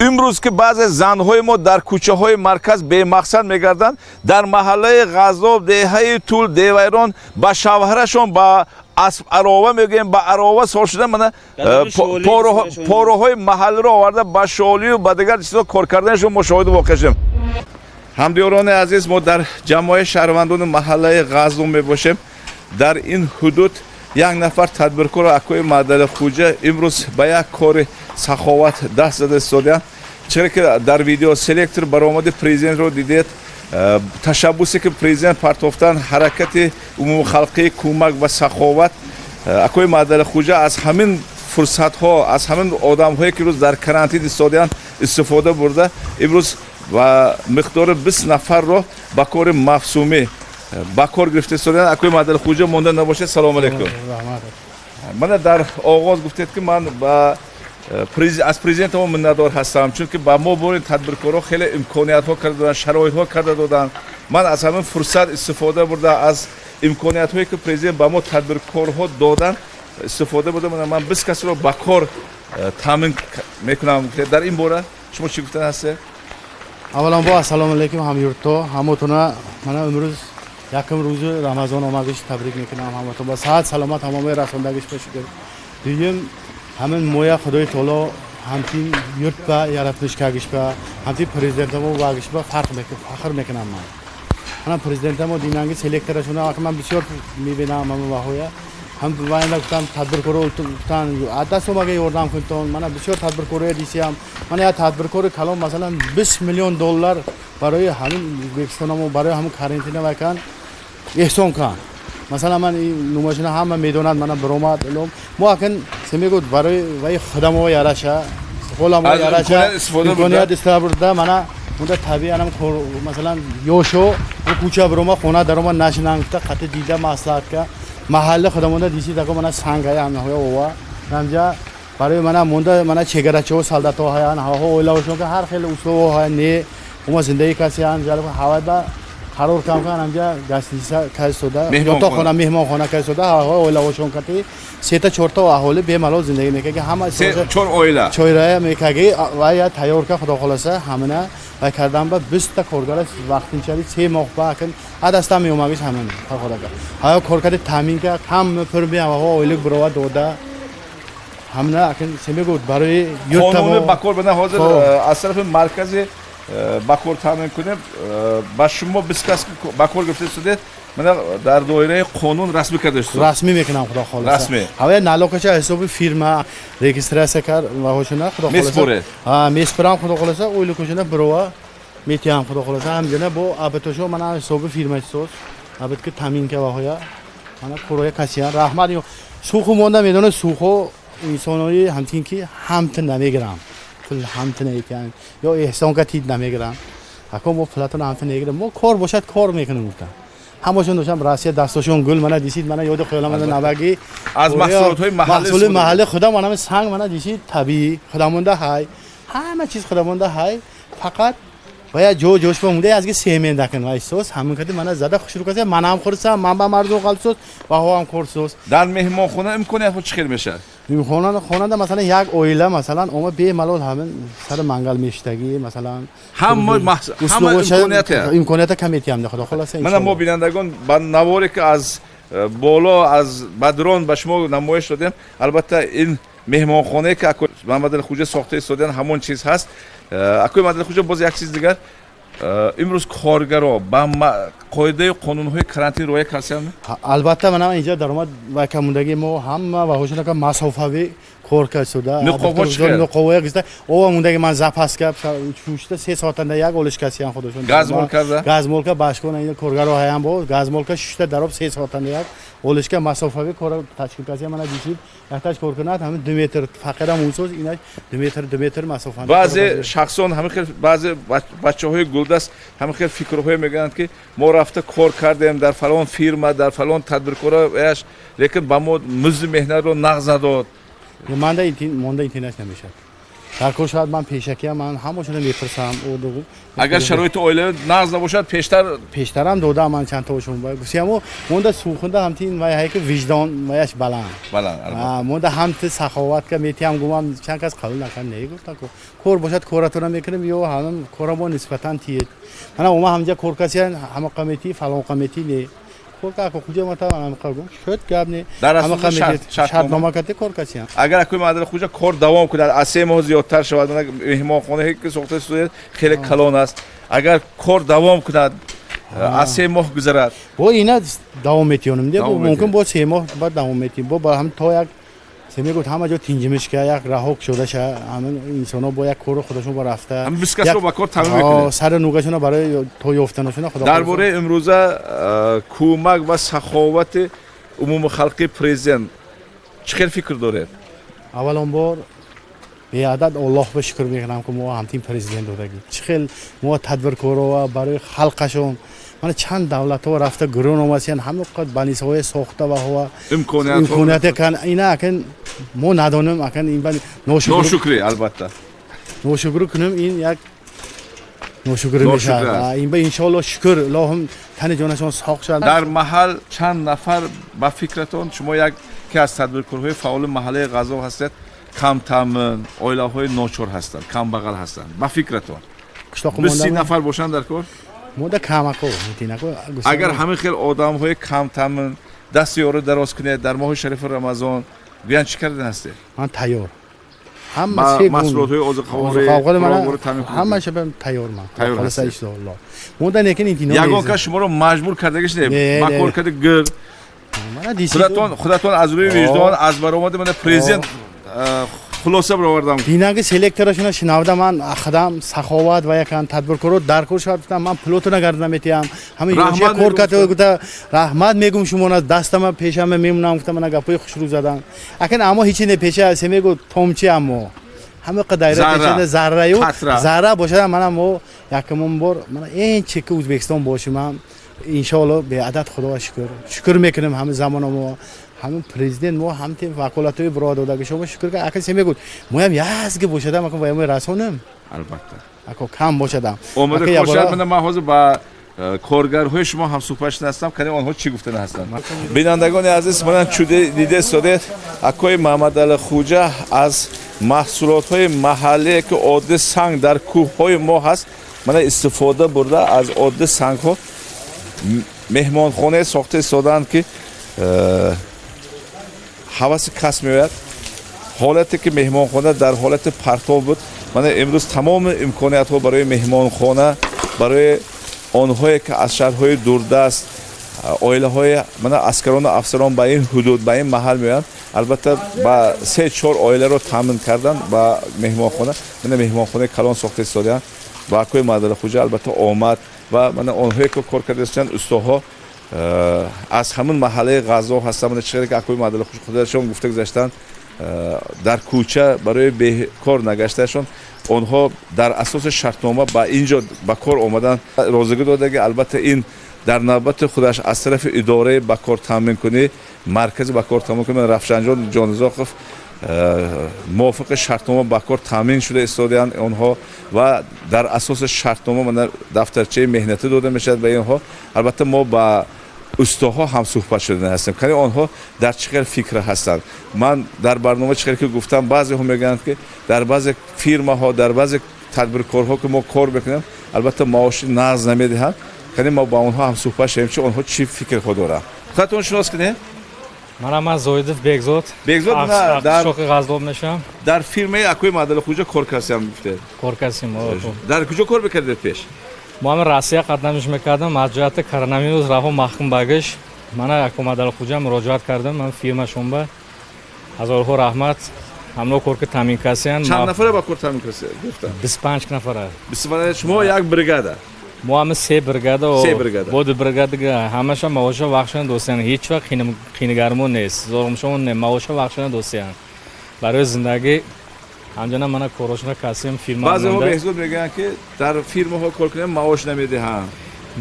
имрӯз ки баъзе занҳои мо дар кӯчаҳои марказ бемақсад мегарданд, дар маҳаллаи Ғазоб, деҳаи Тул, Девайрон ба шавҳарашон ба асп арова мегӯем, ба арова сор шуда, мана пораҳои маҳаллиро оварда, ба шолию ба дигар чизҳо кор карданашон мо шоҳиди воқеа шудем. Ҳамдиёрони азиз, мо дар ҷамъияи шаҳрвандони маҳаллаи Ғазло мебошем. Дар ин ҳудуд як нафар тадбиркор, акои Маъдали Хуҷа, имрӯз ба як кори саховат даст зада истодаанд. Чире ки дар видеоселектор баромади президентро дидед, ташаббусе ки президент партофтан, ҳаракати умумихалқии кӯмак ва саховат, акои Маъдали Хуҷа аз ҳамин фурсатҳо, аз ҳамин одамҳое ки имрӯз дар карантин истодаанд, истифода бурда, имрӯз ва миқдори 20 нафарро ба кори мавсумӣ ба кор гирифта истодаанд. Акои Маъдали Хуҷа, монда набошед, салому алайкум. Мана дар оғоз гуфтед, ки ман ба аз президентамо миннатдор ҳастам, чунки ба мо бори тадбиркорҳо хеле имкониятҳо карда доданд, шароитҳо карда доданд. Ман аз ҳамин фурсат истифода бурда, аз имкониятҳое ки президент ба мо тадбиркорҳо доданд истифода бурда, ман 20 касро ба кор таъмин мекунам. Дар ин бора шумо чӣ гуфтан ҳастед? Авваланбо, ассалому алайкум, ҳамюртто ҳамотуна. Мана имрӯз якум рӯзи Рамазон омадиш табрик мекунам ҳаматон, ба саҳат саломат ҳамоме расондагиш ба шукр. Дуюм, ҳамин моя Худои таоло ҳамтин юрт ба яратмишкагиш ба ҳамтин президентамо вагиш ба фахр мекунам. Ман мана президентамо динанги селекторашона ман бисёр мебинам, ҳама ваҳоя ҳам вайна гуфтам, тадбиркоро гуфтан, даст омага ёрдам кунтон. Мана бисёр тадбиркороя дисиям. Мана як тадбиркори калон, масалан, 20 миллион доллар барои ҳамин Ӯзбекистонамо барои ҳамин карантина вайкан эҳсон кан. Масалан, ман нумошина ҳама медонад, мана биромад элом. Мо акн се мегӯд, барои ваи худамо яраша, ҳоламо яраша, имконият истифода бурда, мана Монда табиӣ анам кор, масалан, ёшо кӯча бирома, хона дарома нашинан гуфта, қати дида маслиҳат ка маҳалли худамонда диси тако мана сангая ҳамнаҳоя ова ҳамҷа барои мана монда, мана чегарачаҳо, солдатҳо ҳаян, ҳаваҳо оилаҳошон ка ҳар хел условҳо ҳаян, не ума зиндагӣ касиян ҳавай ба қарор кам кан ҳамҷа гостиница кайсода, ётоқхона, меҳмонхона кайсода, ҳаваҳо оилаҳошон кати сета чорта аҳолӣ бемалол зиндагӣ мекаги, ҳама чор оила чойрая мекаги ва я тайёр ка. Худо холаса, ҳамина вай кардан ба 20-та коргара вақтинчари 3 моҳ ба акн адастам меомагиш, ҳамин фарходака ҳаё коркади таъмин ка, кам пур ҳаваҳо ойлик бирова дода, ҳамина акн се мегӯд барои қонуни ба кор бина. Ҳозир аз тарафи маркази ба кор таъмин кунем, ба шумо 20 кас ба кор гирифта шудед, мана дар доираи қонун расмӣ карда шуд. Расмӣ мекунам, худо холаса. Расмӣ. Ҳавая налогаша ҳисоби фирма регистрация кар ваҳошуна, худо холаса. Меспоред? Меспорам, худо холаса, ойликошуна бирова метиҳам, худо холаса. Ҳамҷана бо абатошо мана ҳисоби фирма соз абат ки таъмин ка ваҳоя мана короя касиян. Раҳмат. Суху монда медона, сухо инсонои ҳамтин ки ҳамт намегирам, пул ҳамт наметиҳам ё эҳсон ка тид намегирам. Ако мо пулатон ҳамт намегирам, мо кор бошад, кор мекунем, гуфтам. Ҳамашон доштам Россия, дастошон гул. Мана дисид, мана ёди хаёлам мана наваги. Аз маҳсулотҳои маҳаллӣ. Маҳсули маҳалли худам, мана санг, мана дисид, табиӣ худамонда ҳай, ҳама чиз худамонда ҳай, фақат бояд ҷо ҷош бомонда аз ки семен дакн ва исос ҳамин кади мана зада хушру каса, манам хурсам, ман ба мардум қалсос ва ҳоам корсос. Дар меҳмонхона имкониятҳо чӣ хел мешавад? Меҳмонхона хонанда, масалан, як оила, масалан, ома бемалол ҳамин сари мангал мешитагӣ, масалан. Ҳама имконияте. Имконията кам метиҳам, худо холаса. Мана мо, бинандагон, ба наворе ки аз боло аз бадрон ба шумо намоиш додем, албатта, ин меҳмонхонае ки акои Мамадали Хуҷа сохта истодан, ҳамон чиз ҳаст. Акои Мамадали Хуҷа, боз як чиз дигар: имрӯз коргаро ба қоидаи қонунҳои карантин риоя карданд? Албатта, мана инҷа даромад ва камондагии мо ҳама ваҳошунака масофавӣ кор касуда. Ниқобҳо чӣ хел? Ниқобҳоя гизда ова мондаги, ман запаска шушта, 3 соатанда як олиш касиян худошон. Газмол карда? Газмолка башкон ин коргаро ҳаян, бо газмолка шушта дароб, 3 соатанда як олишка, масофавӣ кора ташкил касия. Мана дишиб, якташ кор кунад, ҳамин 2 метр фақирам унсоз, инаш 2 метр, 2 метр масофа. Баъзе шахсон ҳамин хел, баъзе бачаҳои гулдаст ҳамин хел фикрҳое мегӯянд, ки мо рафта кор кардем дар фалон фирма, дар фалон тадбиркора, лекин ба мо музди меҳнатро нағз надод. Манда монда интинаш намешавад, дар кор шояд ман пешакиам, ман ҳамашонро мепурсам. Агар шароити оилавӣ нағз набошад, пештар? Пештарам додам ман чандтаошон гуфтиаму монда сухунда ҳамтин вай ҳайки виҷдон ваяш баланд. Баланд. Монда ҳамти саховат ка метиҳам, гумам чанд кас қабул накард, не гуфта, кор бошад, коратона мекунем ё ҳамин кора мо нисбатан тиед, мана ома ҳамҷа кор касиян, ҳама қамети, фалон қамети, не кор ка хуҷа мата ҳамқа гум шуд, гап не. Дар асоси шартнома кате кор касиян. Агар, акои Мадали Хуҷа, кор давом кунад, аз 3 моҳ зиёдтар шавад, меҳмонхонае ки сохта шуда хеле калон аст, агар кор давом кунад, аз 3 моҳ гузарад? Бо ина давом метиёнем, мумкин бо 3 моҳ баъд давом метиҳем, бо ҳам то як се мегуфт ҳама ҷо тинҷимиш ка, як раҳо шуда ша, ҳамин инсонҳо бо як кору худашон ба рафта. Ҳамин 20 касро ба кор таъмин мекунед? Сари нугашона барои то ёфтанашона, худо. Дар бораи имрӯза кӯмак ва саховати умумихалқии президент чӣ хел фикр доред? Аввалон бор беадад Оллоҳ ба шукр мекунам, ки мо ҳамтин президент додагӣ, чӣ хел мо тадбиркоро барои халқашон, мана чанд давлатҳо рафта гурон омасиян, ҳама қад банисҳои сохта ва ҳова имконият кан, ина акн мо надонем, акн ин ношукрӣ, албатта. Ношукрӣ кунем, ин як ношукрӣ мешавад. Ин ба иншоалло шукр, илоҳим тани ҷонашон соқ шавад. Дар маҳал чанд нафар, ба фикратон, шумо яке аз тадбиркорҳои фаъоли маҳаллаи Ғазов ҳастед, камтаъмин, оилаҳои ночор ҳастанд, камбағал ҳастанд, ба фикратон 20 нафар бошанд дар кор? Мода камако. Агар ҳамин хел одамҳои камтаъмин дасти ёро дароз кунед дар моҳи шарифи Рамазон, гӯянд, чӣ кардан ҳастед? Ман тайёр. Маҳсулотҳои озуқаворӣ. Ҳамаша тайёр ман, иншоалло. Мода лекин ягон кас шуморо маҷбур кардагиш не, ба кор карда гир, худатон аз рӯи виҷдон, аз баромади мана президент хулоса баровардам. Динаги селекторашона шинавда, ман худам саховат ва якан тадбиркоро дар кор шавад, гуфтам, ман пулотона гарда метиҳам, ҳамин кор карда, гуфта, раҳмат мегум шумона, дастама пешама мемонам, гуфта, мана гапои хушрӯ задан акан, аммо ҳичи не, пеша се мегу томчи, аммо Ҳама доира зарраю зарра бошад. Мана мо якумин бор мана эн чеки Ӯзбекистон бошим ҳам, иншоалло, беадад Худоға шукр, шукр мекунем. Ҳама замона мо, ҳама президент мо, ҳам ваколатҳои биродадаги шумо шукр. Ака се мегӯд, моям язги бошадам, ака ваямой расонем. Албатта. Ако кам бошадам. Омада кошад. Мана ман ҳозир ба коргарҳои шумо ҳамсуҳбат шуда ҳастам, кани онҳо чӣ гуфтана ҳастанд. Бинандагони азиз, мана чуде дида истодед, акои Маҳмадали Хуҷа аз маҳсулотҳои маҳаллие, ки одди санг дар кӯҳҳои мо ҳаст, мана истифода бурда, аз одди сангҳо меҳмонхонае сохта истодаанд, ки ҳаваси кас меояд. Ҳолате ки меҳмонхона дар ҳолати партов буд, мана имрӯз тамоми имкониятҳо барои меҳмонхона, барои онҳое ки аз шаҳрҳои дурдаст, оилаҳои мана аскарону афсарон ба ин ҳудуд, ба ин маҳал меоянд, албатта, ба се чор оиларо таъмин кардан ба меҳмонхона, мана меҳмонхонаи калон сохта истодаанд. Ва акои Маҳмадалихӯҷа албатта омад ва мана онҳое ки кор карда истодаанд, устоҳо аз ҳамин маҳаллаи Ғазо ҳастанд. Мана чӣ ки акои Маҳмадалихӯҷа худашон гуфта гузаштанд, дар кӯча барои бекор нагаштаашон онҳо дар асоси шартнома ба ин ҷо ба кор омадан розигӣ дода, ки албатта ин дар навбати худаш аз тарафи идораи ба кор таъминкунӣ, маркази ба кор таъминкунӣ Равшанҷон Ҷонизоқов мувофиқи шартнома ба кор таъмин шуда истодаанд онҳо ва дар асоси шартнома дафтарчаи меҳнатӣ дода мешавад ба инҳо. Албатта, мо ба устоҳо ҳамсуҳбат шуда ҳастем, кани онҳо дар чӣ хел фикр ҳастанд. Ман дар барнома чӣ хел ки гуфтам, баъзеҳо мегӯянд, ки дар баъзе фирмаҳо, дар баъзе тадбиркорҳо, ки мо кор мекунем, албатта, маоши нағз намедиҳанд. Кани мо ба онҳо ҳамсуҳбат шавем, чи онҳо чӣ фикрҳо доранд. Худатон шинос кунед. Мана ман Зоидов Бекзод. Бекзод. Дар шохи Ғазлоб мешавам. Дар фирмаи акои Маҳмадалихӯҷа кор кардем, гуфтед. Кор кардем. Дар куҷо кор мекардед пеш? Мо ҳамин Россия қадамиш мекардам. Аз ҷиҳати коронавирус раҳо маҳкум багиш, мана ако Маҳмадалихӯҷа муроҷиат кардам, ман фирмашон ба ҳазорҳо раҳмат, ҳамно кор ки таъмин кардиян. Чанд нафара ба кор таъмин гуфтанд? 25 нафара. 25. Шумо як бригада? Мо ҳама се бригада. Се бригада. Бо ду бригада ҳамаша маоша вақтшона досиян, ҳеҷ вақт қинигармон нест, зорумшон не, маоша вақтшона досиян. Барои зиндагӣ ҳамҷона мана корошона касем фирма. Баъзеҳо, Беҳзод, мегӯянд, ки дар фирмаҳо кор кунем, маош намедиҳанд.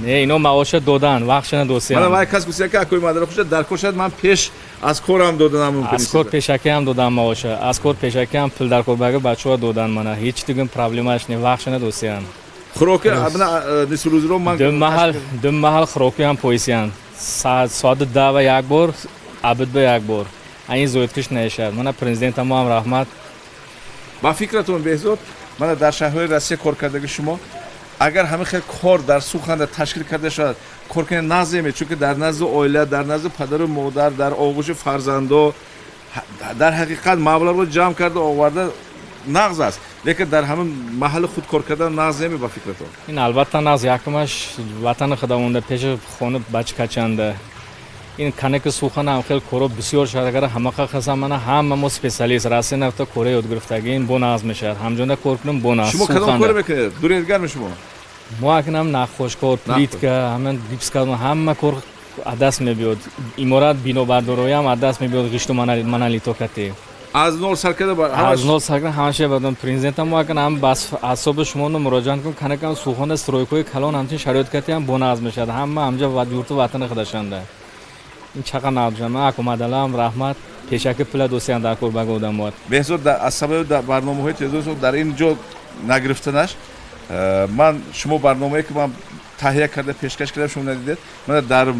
Не, ино маоша додан, вақтшона досиян. Мана вай кас гуфта, ки акои Маҳмадалихӯҷа дар кор шояд ман пеш аз корам доданам мумкин. Аз кор пешакиам додан маоша, аз кор пешакиам пул дар кор бага бачаҳо додан. Мана ҳеҷ дигин проблемаш не, вақтшона досиян. Хӯроки нисфрӯзиро ман Ду маҳал хӯрокиам поисиян, соати 10 ва як бор, абид ба як бор, айн зоидкиш нашад. Мана президентамо ҳам раҳмат. Ба фикратон, Беҳзод, мана дар шаҳрҳои Россия кор кардаги шумо, агар ҳамин хел кор дар Суханда ташкил карда шавад, кор кунед наземе? Чунки дар назди оила, дар назди падару модар, дар оғӯши фарзандо, дар ҳақиқат маблағро ҷамъ карда оварда нағз аст, лекин дар ҳамин маҳалли худ кор кардан нағз неме, ба фикратон? Ин албатта нағз. Якумаш ватани худамонда, пеши хона, бачакачанда. Ин канаки сухан ҳам хел коро бисёр шуд. Агар ҳамақа хасан, мана ҳама мо специалист Россия нафта кора ёд гирифтагӣ, ин бо нағз мешавад. Ҳамҷонда кор кунем, бо нағз. Шумо кадом кор мекунед? Дуредгарми шумо? Мо акнам наққошкор, плитка, ҳамин гипс кардам, ҳама кор аз даст мебиёд. Иморат бинобардороиам аз даст мебиёд, ғишту монолитокати. Аз нол сар карда. Аз нол сар карда ҳамаша бадам. Президента мо акн ҳам бас асоби шумо муроҷиат кунем, канакам сухона стройкаҳои калон ҳамчин шароит кати ҳам бо нағз мешавад. Ҳама ҳамҷа юрту ватани худашанда. Ин чақа нағз. Ман акомадалам раҳмат, пешаки пула досиян дар кор бага одамот. Беҳзод, аз сабаби барномаҳои телевизион дар ин ҷо нагирифтанаш, ман шумо барномае ки ман таҳия карда пешкаш кардам, шумо надидед. Мана дар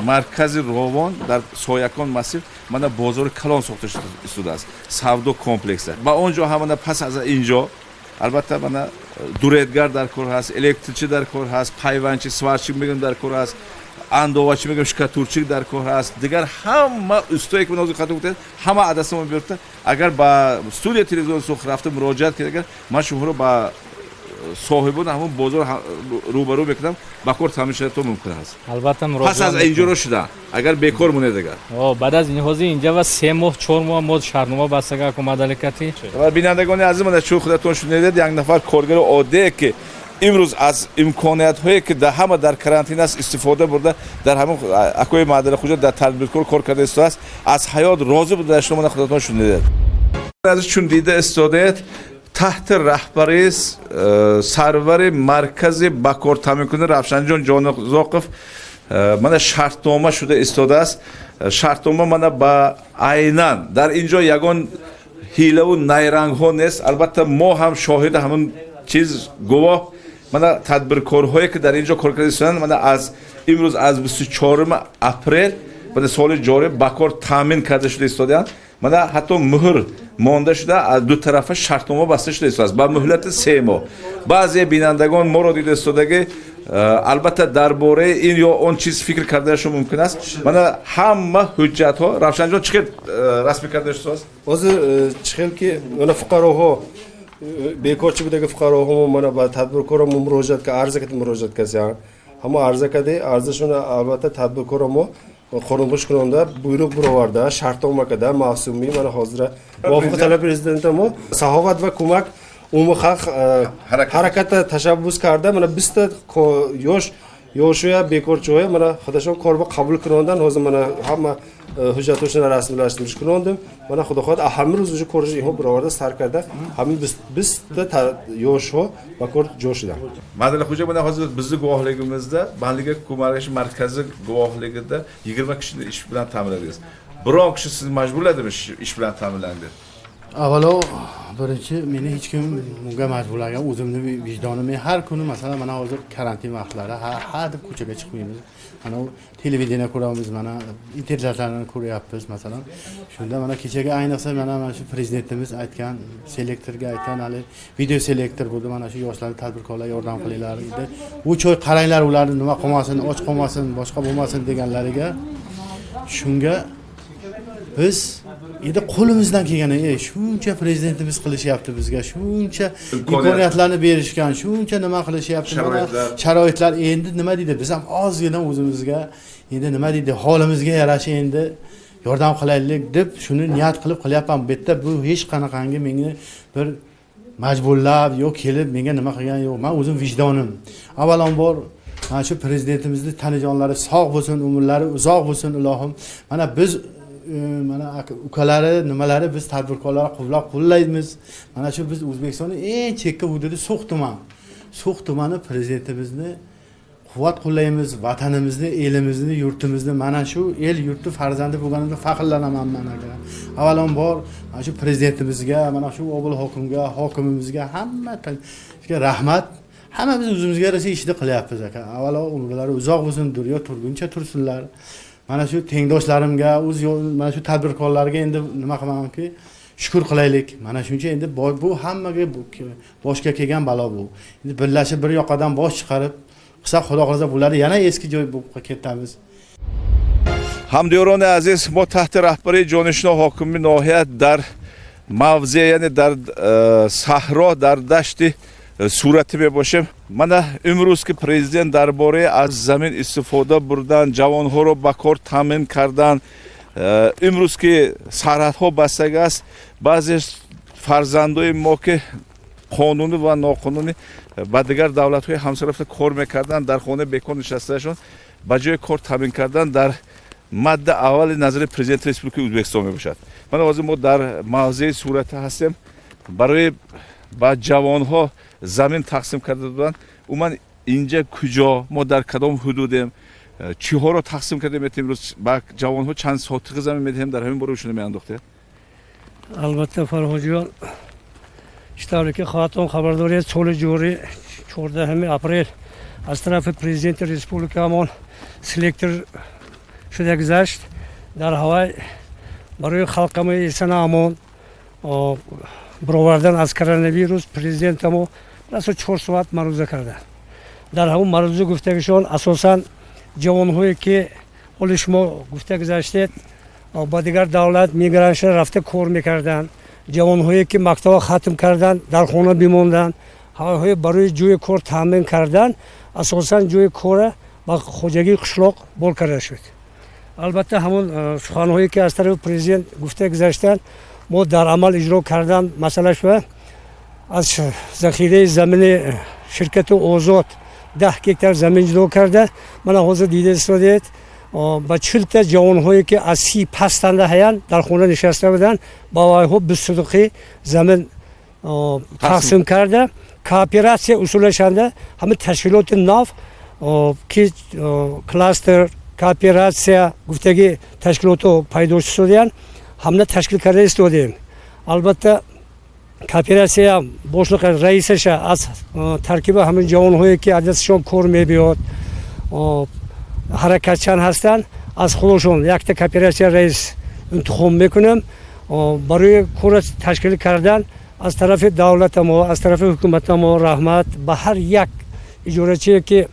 маркази Ровон, дар Соякон массив, мана бозори калон сохта истодааст, савдо комплекса. Ба он ҷо ҳамана пас аз ин ҷо, албатта, мана дуредгар дар кор ҳаст, электричи дар кор ҳаст, пайванчи, сварщик мегӯям, дар кор ҳаст, андовачи мегӯям, штукатурчик дар кор ҳаст, дигар ҳама устое ки ҳозир хато гуфтед, ҳама адасамо биёфта. Агар ба студия телевизиони Сух рафта муроҷиат кунед, агар ман шуморо ба соҳибони ҳамон бозор рӯбарӯ мекунам, ба кор таъмин шудатон мумкин аст. Албатта. Пас аз инҷоро шуда, агар бекор монед агар. Баъд аз ин ҳозир инҷа ва 3 моҳ, 4 моҳ мо шартнома бастага акомадаликати. Ва бинандагони азиз, мана чун худатон шунидед, як нафар коргари оддие, ки имрӯз аз имкониятҳое ки дар ҳама дар карантин аст истифода бурда, дар ҳамон акои Маҳмадалихӯҷа дар тадбиркор кор карда истодааст, аз ҳаёт розӣ буда, шумо худатон шунидед. Чун дида истодаед. Таҳти раҳбарии сарвари маркази ба кор таъминкунӣ Равшанҷон Ҷонзоқов мана шартнома шуда истодааст. Шартнома мана ба айнан дар ин ҷо ягон ҳилаву найрангҳо нест. Албатта, мо ҳам шоҳиди ҳамон чиз, гувоҳ. Мана тадбиркорҳое, ки дар ин ҷо кор карда истоданд, мана аз имрӯз, аз 24 апрел мана соли ҷорӣ ба кор таъмин карда шуда истодаанд. Мана ҳатто муҳр монда шуда, аз ду тарафа шартнома баста шуда истодааст ба муҳлати 3 моҳ. Баъзе бинандагон моро дида истодаги, албатта, дар бораи ин ё он чиз фикр карданашон мумкин аст. Мана ҳама ҳуҷҷатҳо, Равшанҷон, чӣ хел расмӣ карда шудааст? Ҳозир чӣ хел ки мана фуқароҳо, бекорчи будаги фуқароҳо, мана ба тадбиркоро мо муроҷиат, арза кардем, муроҷиат кардем, ҳамо арза карди, арзашона албатта тадбиркоро мо қонунгуш кунонда, буйруқ буроварда, шартнома карда мавсумӣ. Мана ҳозира мувофиқи талаби президента мо Саховат ва кӯмак умумихалқ ҳараката tashabbus карда, мана 20-та ёш, ёшоя, бекорчиҳоя мана худашон корба қабул кунондан. Ҳозир мана ҳама ҳуҷҷатҳошона расмилаштириш кунондем. Мана, худо хоҳад, ҳамин рӯз уже корши инҳо бароварда сар карда, ҳамин 20-та ёшҳо ба кор ҷо шуданд. Madalaxo'ja, mana hozir bizni guvohligimizda, bandlikka ko'maklashish markazi guvohligida 20 kishini ish bilan ta'minladingiz. Biron kishi sizni majburladimi ish bilan ta'minlang deb? Avvalo, birinchi, meni hech kim bunga majburlagan, o'zimni vijdonim. Men har kuni, masalan, mana hozir karantin vaqtlari, ha ha deb ko'chaga chiqmaymiz. Mana u televideniya ko'ramiz, mana internetlarni ko'ryapmiz, masalan. Shunda mana kechagi, ayniqsa, mana shu prezidentimiz aytgan, selektorga aytgan, hali video selektor bo'ldi, mana shu yoshlarni, tadbirkorlar yordam qilinglar dedi. U choy qaranglar, ularni nima qilmasin, och qolmasin, boshqa bo'lmasin deganlariga, shunga biz endi qo'limizdan kelgani, shuncha prezidentimiz qilishyapti bizga, shuncha imkoniyatlarni berishgan, shuncha nima qilishyapti, mana sharoitlar, endi nima deydi, biz ham ozgina o'zimizga, endi nima deydi, holimizga yarasha endi yordam qilaylik deb shuni niyat qilib qilyapman. Bu yerda bu hech qanaqangi menga bir majburlab yo kelib menga nima qilgan yo'q, man o'zim vijdonim. Avvalambor, mana shu prezidentimizni tanajonlari sog' bo'lsin, umrlari uzoq bo'lsin, ilohim. Mana biz mana ukalari, nimalari, biz tadbirkorlar quvlab qo'llaymiz. Mana shu biz O'zbekistonni eng chekka hududi So'x tuman, So'x tumani prezidentimizni quvvat qo'llaymiz, vatanimizni, elimizni, yurtimizni, mana shu el yurtni farzandi bo'lganimda faxrlanaman man, aka. Avvalambor, mana shu prezidentimizga, mana shu obul hokimga, hokimimizga, hamma rahmat. Hammamiz o'zimizga yarasha ishni qilyapmiz, aka. Avvalo, umrlari uzoq bo'lsin, dunyo turguncha tursinlar. Mana shu tengdoshlarimga, o'z mana shu tadbirkorlarga endi nima qilamanki, shukur qilaylik. Mana shuncha endi bu hammaga boshga kelgan balo bu. Endi birlashib, bir yoqadan bosh chiqarib qilsak, xudo xohlasa, bularni yana eski joy bo'lib ketamiz. Ҳамдиёрони азиз, мо таҳти раҳбарии ҷонишино ҳокими ноҳия дар мавзеъ, яъне дар саҳро, дар дашти Суратӣ мебошем. Мана имрӯз ки президент дар бораи аз замин истифода бурдан, ҷавонҳоро ба кор таъмин кардан, имрӯз ки сарҳадҳо бастага аст, баъзе фарзандои мо, ки қонунӣ ва ноқонунӣ ба дигар давлатҳои ҳамсоя рафта кор мекарданд, дар хонаи бекор нишастаашон ба ҷои кор таъмин кардан дар мадда аввали назари президенти Республикаи Ӯзбекистон мебошад. Мана ҳозир мо дар мавзеи Суратӣ ҳастем. Барои ба ҷавонҳо замин тақсим карда доданд. Умуман, инҷа куҷо, мо дар кадом ҳудудем, чиҳоро тақсим карда метавонем, имрӯз ба ҷавонҳо чанд сотиқи замин медиҳем, дар ҳамин бора шуна меандохтед. Албатта, Фарҳодҷон, чӣ тавре ки хоҳатон хабар доред, соли ҷорӣ 14 апрел аз тарафи президенти республикамон селектор шуда гузашт. Дар ҳавай барои халқамои эсана амон баровардан аз коронавирус президентамо расо 4 соат маъруза карда. Дар ҳамон маъруза гуфтагишон, асосан ҷавонҳое ки ҳоли шумо гуфта гузаштед, ба дигар давлат мигрантша рафта кор мекарданд, ҷавонҳое ки мактаба хатм карданд, дар хона бимонданд, ҳавайҳое барои ҷои кор таъмин кардан, асосан ҷои кора ба хоҷагии қишлоқ бор карда шуд. Албатта, ҳамон суханҳое ки аз тарафи президент гуфта гузаштанд, мо дар амал иҷро кардан масъала шуда, аз захираи замини ширкати Озод 10 гектар замин ҷудо карда, мана ҳозир дида истодаед, ба 40-та ҷавонҳое ки аз 30 пастанда ҳаянд, дар хона нишаста буданд, ба вайҳо бисудуқӣ замин. тақсим карда, кооператсия усулашанда ҳама ташкилоти нав ки кластер, кооператсия гуфтаги ташкилотҳо пайдо шудаянд, ҳамна ташкил карда истодаем. Албатта, кооператсия бошлиқ раисаша аз таркиби ҳамин ҷавонҳое ки аз дасташон кор мебиёд, ҳаракатчан ҳастанд, аз худошон якта кооператсия раис интихоб мекунем. Барои кора ташкил кардан аз тарафи давлатамо, аз тарафи ҳукуматамо раҳмат. Ба ҳар як иҷорачие ки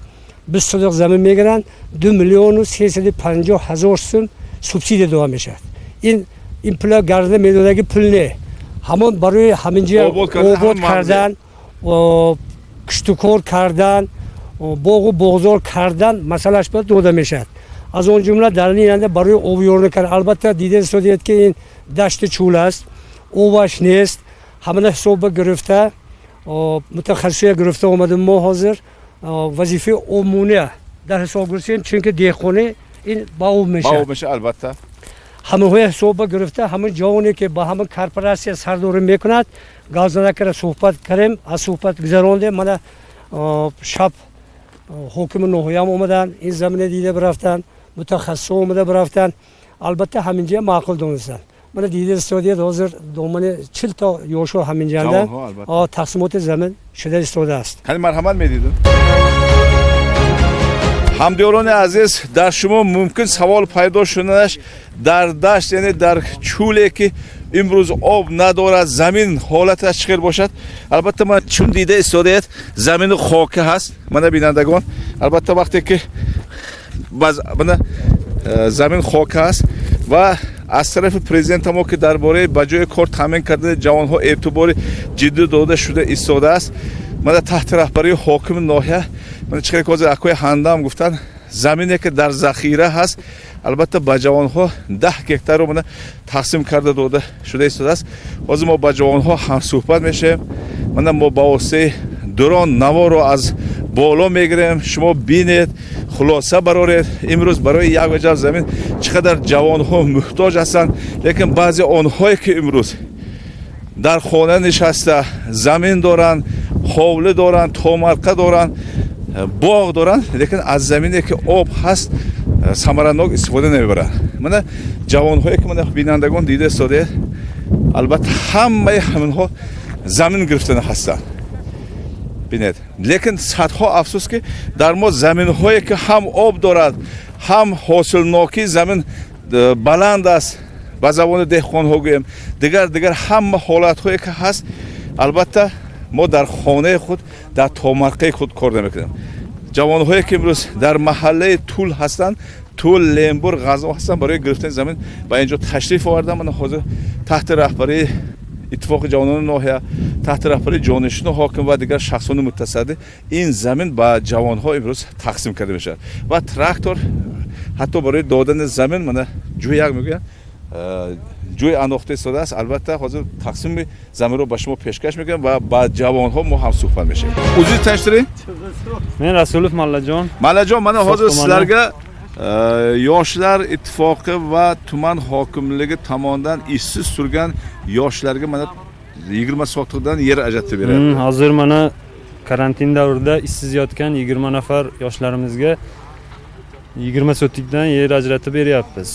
20 сотиқ замин мегиранд, 2 350 000 сум субсидия дода мешавад. Ин пула гарда медодаги пул не, ҳамон барои ҳаминҷа обод кардан, киштукор кардан, боғу боғзор кардан масъалааш ба дода мешавад. Аз он ҷумла дар ин анда барои обёрӣ кардан. Албатта, дида истодиед ки ин дашти чӯл аст, обаш нест. Ҳамана ҳисоба гирифта, мутахассисия гирифта омадем. Мо ҳозир вазифаи обмония дар ҳисоб гирифтем, чунки деҳқонӣ ин ба об мешавад. Албатта. Ҳамаҳои ҳисоба гирифта, ҳамон ҷавоне ки ба ҳамон корпоратсия сардорӣ мекунад, гап кара суҳбат кардем, аз суҳбат гузарондем. Мана шаб ҳокими ноҳиям омаданд, ин замина дида бирафтанд, мутахассисо омада бирафтанд. Албатта, ҳаминҷа маъқул донистанд. Мана дида истодиед, ҳозир домани 40 то ёшо ҳаминҷанда тақсимоти замин шуда истодааст. Хеле марҳамат, медидем. Ҳамдиёрони азиз, дар шумо мумкин савол пайдо шуданаш: дар дашт, яъне дар чӯле ки имрӯз об надорад, замин ҳолаташ чӣ хел бошад? Албатта, ман чун дида истодаед, замини хока ҳаст. Мана, бинандагон, албатта, вақте ки мана замин хока аст ва аз тарафи президентамо ки дар бораи ба ҷои кор таъмин кардани ҷавонҳо эътибори ҷиддӣ дода шуда истодааст, мана таҳти раҳбарии ҳокими ноҳия, мана чӣ хеле ҳозир акои ҳандам гуфтанд, замине ки дар захира ҳаст, албатта, ба ҷавонҳо 10 гектарро мана тақсим карда дода шуда истодааст. Ҳозир мо ба ҷавонҳо ҳамсӯҳбат мешавем. Мана мо ба воситаи дрон наворо аз боло мегирем, шумо бинед, хулоса бароред. Имрӯз барои як ваҷаб замин чӣ қадар ҷавонҳо муҳтоҷ ҳастанд. Лекин баъзе онҳое ки имрӯз дар хона нишаста замин доранд, ҳовлӣ доранд, томарқа доранд, боғ доранд, лекин аз замине ки об ҳаст самаранок истифода намебаранд. Мана ҷавонҳое ки мана бинандагон дида истодаед, албатта, ҳамаи ҳаминҳо замин гирифтана ҳастанд. Бинед, лекин садҳо афсӯс ки дар мо заминҳое ки ҳам об дорад, ҳам ҳосилнокии замин баланд аст, ба забони деҳқонҳо гӯем, дигар дигар ҳама ҳолатҳое ки ҳаст, албатта, мо дар хонаи худ, дар томарқаи худ кор намекунем. Ҷавонҳое ки имрӯз дар маҳаллаи Тул ҳастанд, Тул, Лембур, Ғазно ҳастанд, барои гирифтани замин ба инҷо ташриф оварданд. Мана ҳозир таҳти раҳбарии Иттифоқи ҷавонони ноҳия, таҳти раҳбарии ҷонишину ҳоким ва дигар шахсони мутасаддӣ ин замин ба ҷавонҳо имрӯз тақсим карда мешавад ва трактор ҳатто барои додани замин мана ҷӯяк мегӯянд, ҷӯй андохта истодааст. Албатта, ҳозир тақсими заминро ба шумо пешкаш мекунем ва ба ҷавонҳо мо ҳам суҳбат мешавем. Узри таштирӣ. Men Rasulov Mallajon. Mallajon, mana hozir sizlarga Yoshlar ittifoqi va tuman hokimligi tomonidan ishsiz turgan yoshlarga mana 20 sotixdan yer ajratib beryapti. Hozir mana karantin davrida ishsiz yotgan 20 nafar yoshlarimizga 20 sotikdan yer ajratib beryapmiz.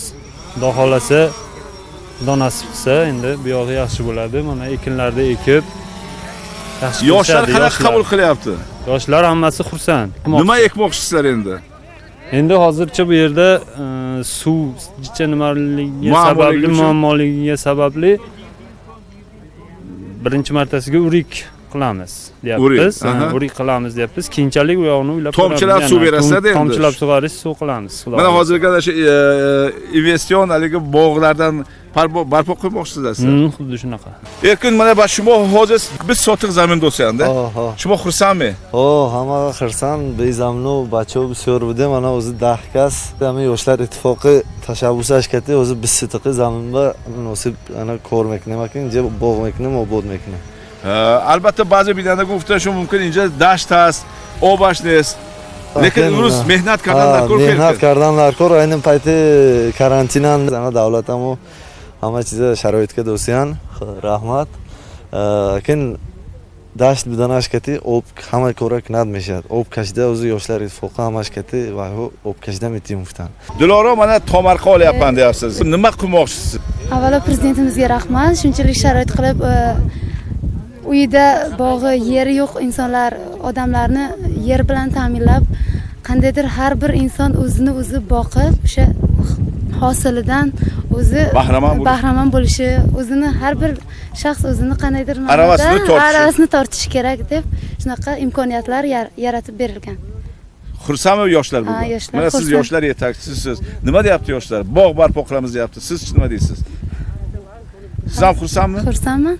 Xudo xohlasa, Xudo nasib qilsa, endi bu yog'i yaxshi bo'ladi. Mana ekinlarni ekib yaxshi Yoshlar qilishadi. Qanaqa qabul qilyapti? Yoshlar hammasi xursand. Nima ekmoqchisizlar endi? Endi hozircha bu yerda suv jicha nimaligi Muammoligi sababli uchun? Muammoligiga sababli birinchi martasiga urik qilamiz deyapmiz. Urik, aha. Ha, urik qilamiz deyapmiz. Keyinchalik u yog'ini o'ylab Tomchilab ko'ramiz. Suv Yana berasizlar endi? Tomchilab sug'arish, suv qilamiz. Xudo Mana xohlasa. hozirgi ana shu investitsion haligi bog'lardan barpo qilmoqchisizlar sizlar. Xuddi shunaqa. Erkin, mana ba шумо ҳозир 20 сотиқ замин досиянд. Шумо хурсандме? О, ҳама хурсанд, безамну бачаҳо бисёр будем, ана o'zi 10 кас. Ҳами Yoshlar ittifoqi tashabbusаш кати o'zi 20 сотиқи заминба муносиб ана кор мекунем, аки инҷа боғ мекунем, обод мекунем. Албатта, баъзе бинандагон гуфтаашон мумкин, инҷа дашт ҳаст, обаш нест, лекин имрӯз меҳнат кардан дар кор. Меҳнат кардан дар кор, айни пайти карантинан ана давлатамо ҳама чиза шароитка досиян, раҳмат. Акин дашт буданаш кати об ҳама кора кунад мешавад. Об кашида o'zi yoshlar ittifoqi ҳамаш кати va об кашида метим гуфтанд. Diloro, mana tomorqa olyapman deyapsiz. Nima qilmoqchisiz? Avvalo prezidentimizga rahmat, shunchalik sharoit qilib, uyida bog'i, yeri yo'q insonlar, odamlarni yer bilan ta'minlab, qandaydir har bir inson o'zini o'zi boqib, o'sha hosilidan o'zi bahramand bo'lishi, o'zini har bir shaxs o'zini qandaydir aravasini tortishi kerak deb shunaqa imkoniyatlar yaratib berilgan. Xursandmi yoshlar bugun? Mana siz yoshlar yetakchisisiz. Nima deyapti yoshlar? Bog' barpo qilamiz deyapti. Siz nima deysiz? Siz ham xursandmi? Xursandman.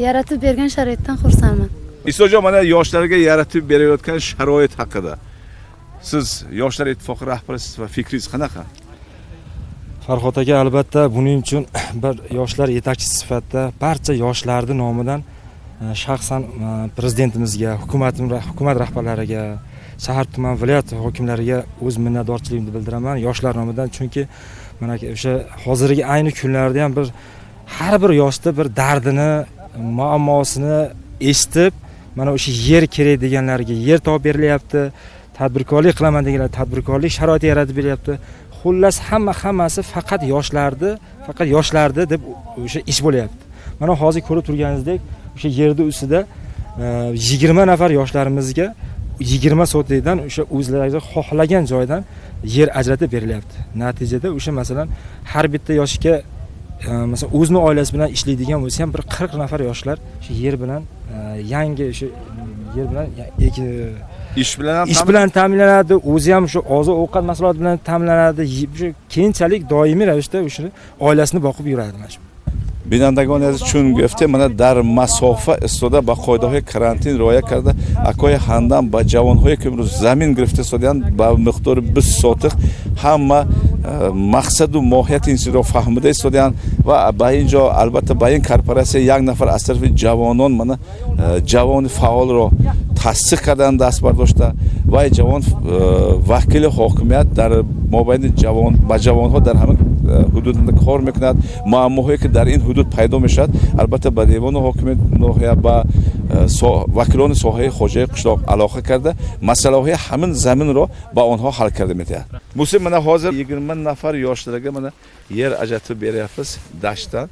Yaratib bergan sharoitdan xursandman. Isojon, mana yoshlarga yaratib berayotgan sharoit haqida siz Yoshlar ittifoqi rahbarisiz va fikringiz qanaqa? Farhod aka, albatta buning uchun bir yoshlar yetakchisi sifatida barcha yoshlarning nomidan shaxsan prezidentimizga, hukumat rahbarlariga, shahar, tuman, viloyat hokimlariga o'z minnatdorchiligimni bildiraman yoshlar nomidan. Chunki mana o'sha hozirgi ayni kunlarda ham bir har bir yoshda bir dardini, muammosini eshitib, mana o'sha yer kerak deganlarga yer topib berilyapti, tadbirkorlik qilaman deganlar tadbirkorlik sharoiti yaratib berilyapti. Xullas hammasi faqat yoshlarni, faqat yoshlarni deb o'sha ish bo'lyapti. Mana hozir ko'rib turganingizdek, o'sha yerda ustida 20 nafar yoshlarimizga 20 sotixdan o'sha o'zlari xohlagan joydan yer ajratib berilyapti. Natijada o'sha masalan har bitta yoshga masalan o'zini oilasi bilan ishlaydigan bo'lsa ham bir 40 nafar yoshlar o'sha yer bilan yangi o'sha yer bilan ish bilan ta'minlanadi, o'zi ham shu oziq-ovqat mahsuloti bilan ta'minlanadi. Keyinchalik doimiy ravishda o'sha oilasini boqib yuradi mana shu. Бинандагони азиз, чун гуфтем, мана дар масофа истода ба қоидаҳои карантин риоя карда, акои ҳандам ба ҷавонҳое ки имрӯз замин гирифта истодаанд ба миқдори 20 сотих ҳама мақсаду моҳияти ин чизро фаҳмида истодаанд ва ба ин ҷо албатта ба ин корпоратсия як нафар аз тарафи ҷавонон мана ҷавони фаъолро тасдиқ кардан даст бардошта ва ҷавон вакили ҳокимият дар мобайни ҷавон ба ҷавонҳо дар ҳамин ҳудуд кор мекунад. Муаммоҳое ки дар ин ҳудуд пайдо мешавад, албатта ба девони ҳокими ноҳия, ба вакилони соҳаи хоҷаи қишлоқ алоқа карда, масъалаҳои ҳамин заминро ба онҳо ҳал карда медиҳад. Муслим, mana hozir 20 nafar yoshlarga mana yer ajratib beryapmiz dashtdan.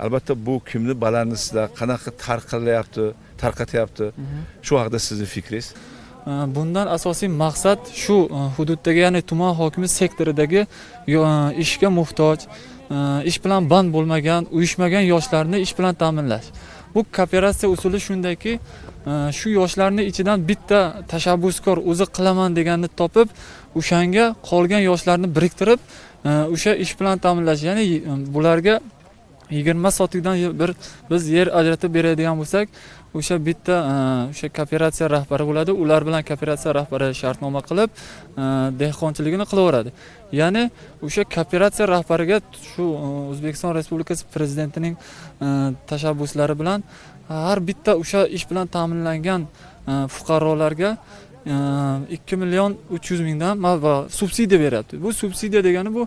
Albatta bu kimni balandisida qanaqa tarqatyapti, shu haqida sizning fikringiz? Bundan asosiy maqsad shu hududdagi, ya'ni tuman hokimi sektoridagi ishga muhtoj, ish bilan band bo'lmagan, uyushmagan yoshlarni ish bilan ta'minlash. Bu kooperatsiya usuli shundayki, shu yoshlarning ichidan bitta tashabbuskor o'zi qilaman deganni topib, o'shanga qolgan yoshlarni biriktirib, o'sha ish bilan ta'minlash. Ya'ni bularga 20 sotikdan bir biz yer ajratib beradigan bo'lsak, o'sha bitta o'sha kooperatsiya rahbari bo'ladi. Ular bilan kooperatsiya rahbari shartnoma qilib, dehqonchiligini qilaveradi. Ya'ni o'sha kooperatsiya rahbariga shu O'zbekiston Respublikasi prezidentining tashabbuslari bilan har bitta o'sha ish bilan ta'minlangan fuqarolarga 2 million 300 mingdan subsidiya beryapti. Bu subsidiya degani bu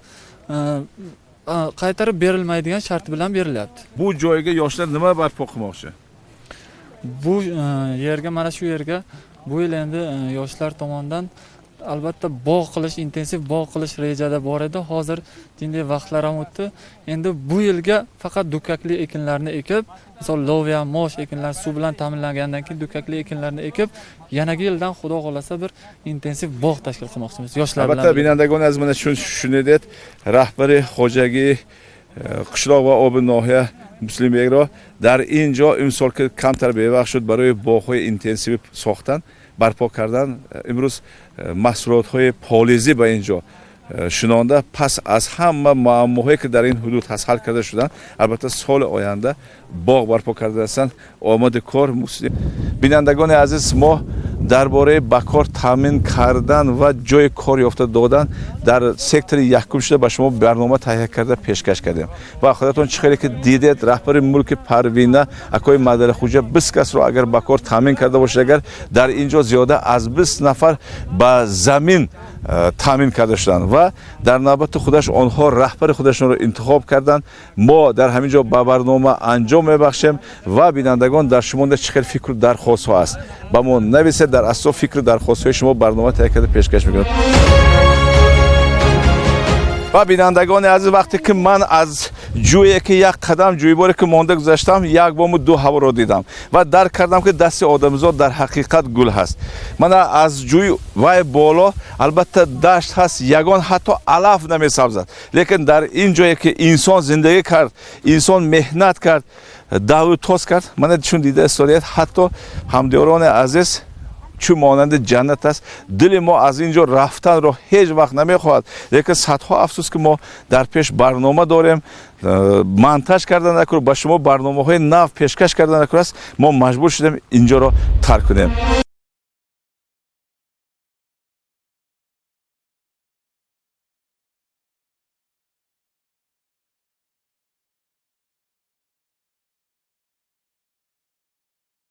qaytarib berilmaydigan sharti bilan berilyapti. Bu joyga yoshlar nima barpo qilmoqchi? Bu yerga, mana shu yerga bu yil endi yoshlar tomonidan albatta bog' qilish, intensiv bog' qilish rejada bor edi. Hozir jinday vaqtlar ham o'tdi. Endi bu yilga faqat dukkakli ekinlarni ekib, misol loviya, mosh ekinlar suv bilan ta'minlangandan keyin dukkakli ekinlarni ekib, yanagi yildan Xudo xolasa bir intensiv bog' tashkil qilmoqchimiz yoshlar bilan. Albatta binandagон aziz, mana shuni deb rahbari xo'jagi qishloq va obi nohiya Muslimbekro дар ин ҷо имсол ки камтар бевақт шуд барои боғҳои интенсивӣ сохтан, барпо кардан, имрӯз маҳсулотҳои полизӣ ба ин ҷо шинонда, пас аз ҳама муаммоҳое ки дар ин ҳудуд ҳаст ҳал карда шуданд, албатта соли оянда боғ барпо карда ҳастанд. Омади кор Муслим. Бинандагони азиз, мо дар бораи ба кор таъмин кардан ва ҷои кор ёфта додан дар сектори якум шуда ба шумо барнома таҳия карда пешкаш кардем ва худатон чӣ хеле ки дидед, раҳбари мулки Парвина акои Мадарахӯҷа 20 касро агар ба кор таъмин карда бошад, агар дар ин ҷо зиёда аз 20 нафар ба замин Таъмин карда шуданд ва дар навбати худаш онҳо раҳбари худашонро интихоб карданд. Мо дар ҳамин ҷо ба барнома анҷом мебахшем ва бинандагон, дар шумо чӣ хел фикру дархостҳо аст, ба мо нависед. Дар асос фикру дархостҳои шумо барнома таҳия карда пешкаш мекунем. Ва бинандагони азиз, вақте ки ман аз ҷӯе ки як қадам ҷӯйборе ки монда гузаштам, як бому ду ҳаворо дидам ва дарк кардам, ки дасти одамизод дар ҳақиқат гул ҳаст. Мана аз ҷӯй вай боло албатта дашт ҳаст, ягон ҳатто алаф намесабзад, лекин дар ин ҷое ки инсон зиндагӣ кард, инсон меҳнат кард, даву тоз кард, мана чун дида истодаед, ҳатто ҳамдиёрони азиз, чун монанди ҷаннат аст. Дили мо аз ин ҷо рафтанро ҳеҷ вақт намехоҳад, лекин садҳо афсӯс, ки мо дар пеш барнома дорем, монтаж карда накур, ба шумо барномаҳои нав пешкаш карда накур аст. Мо маҷбур шудем инҷоро тарк кунем.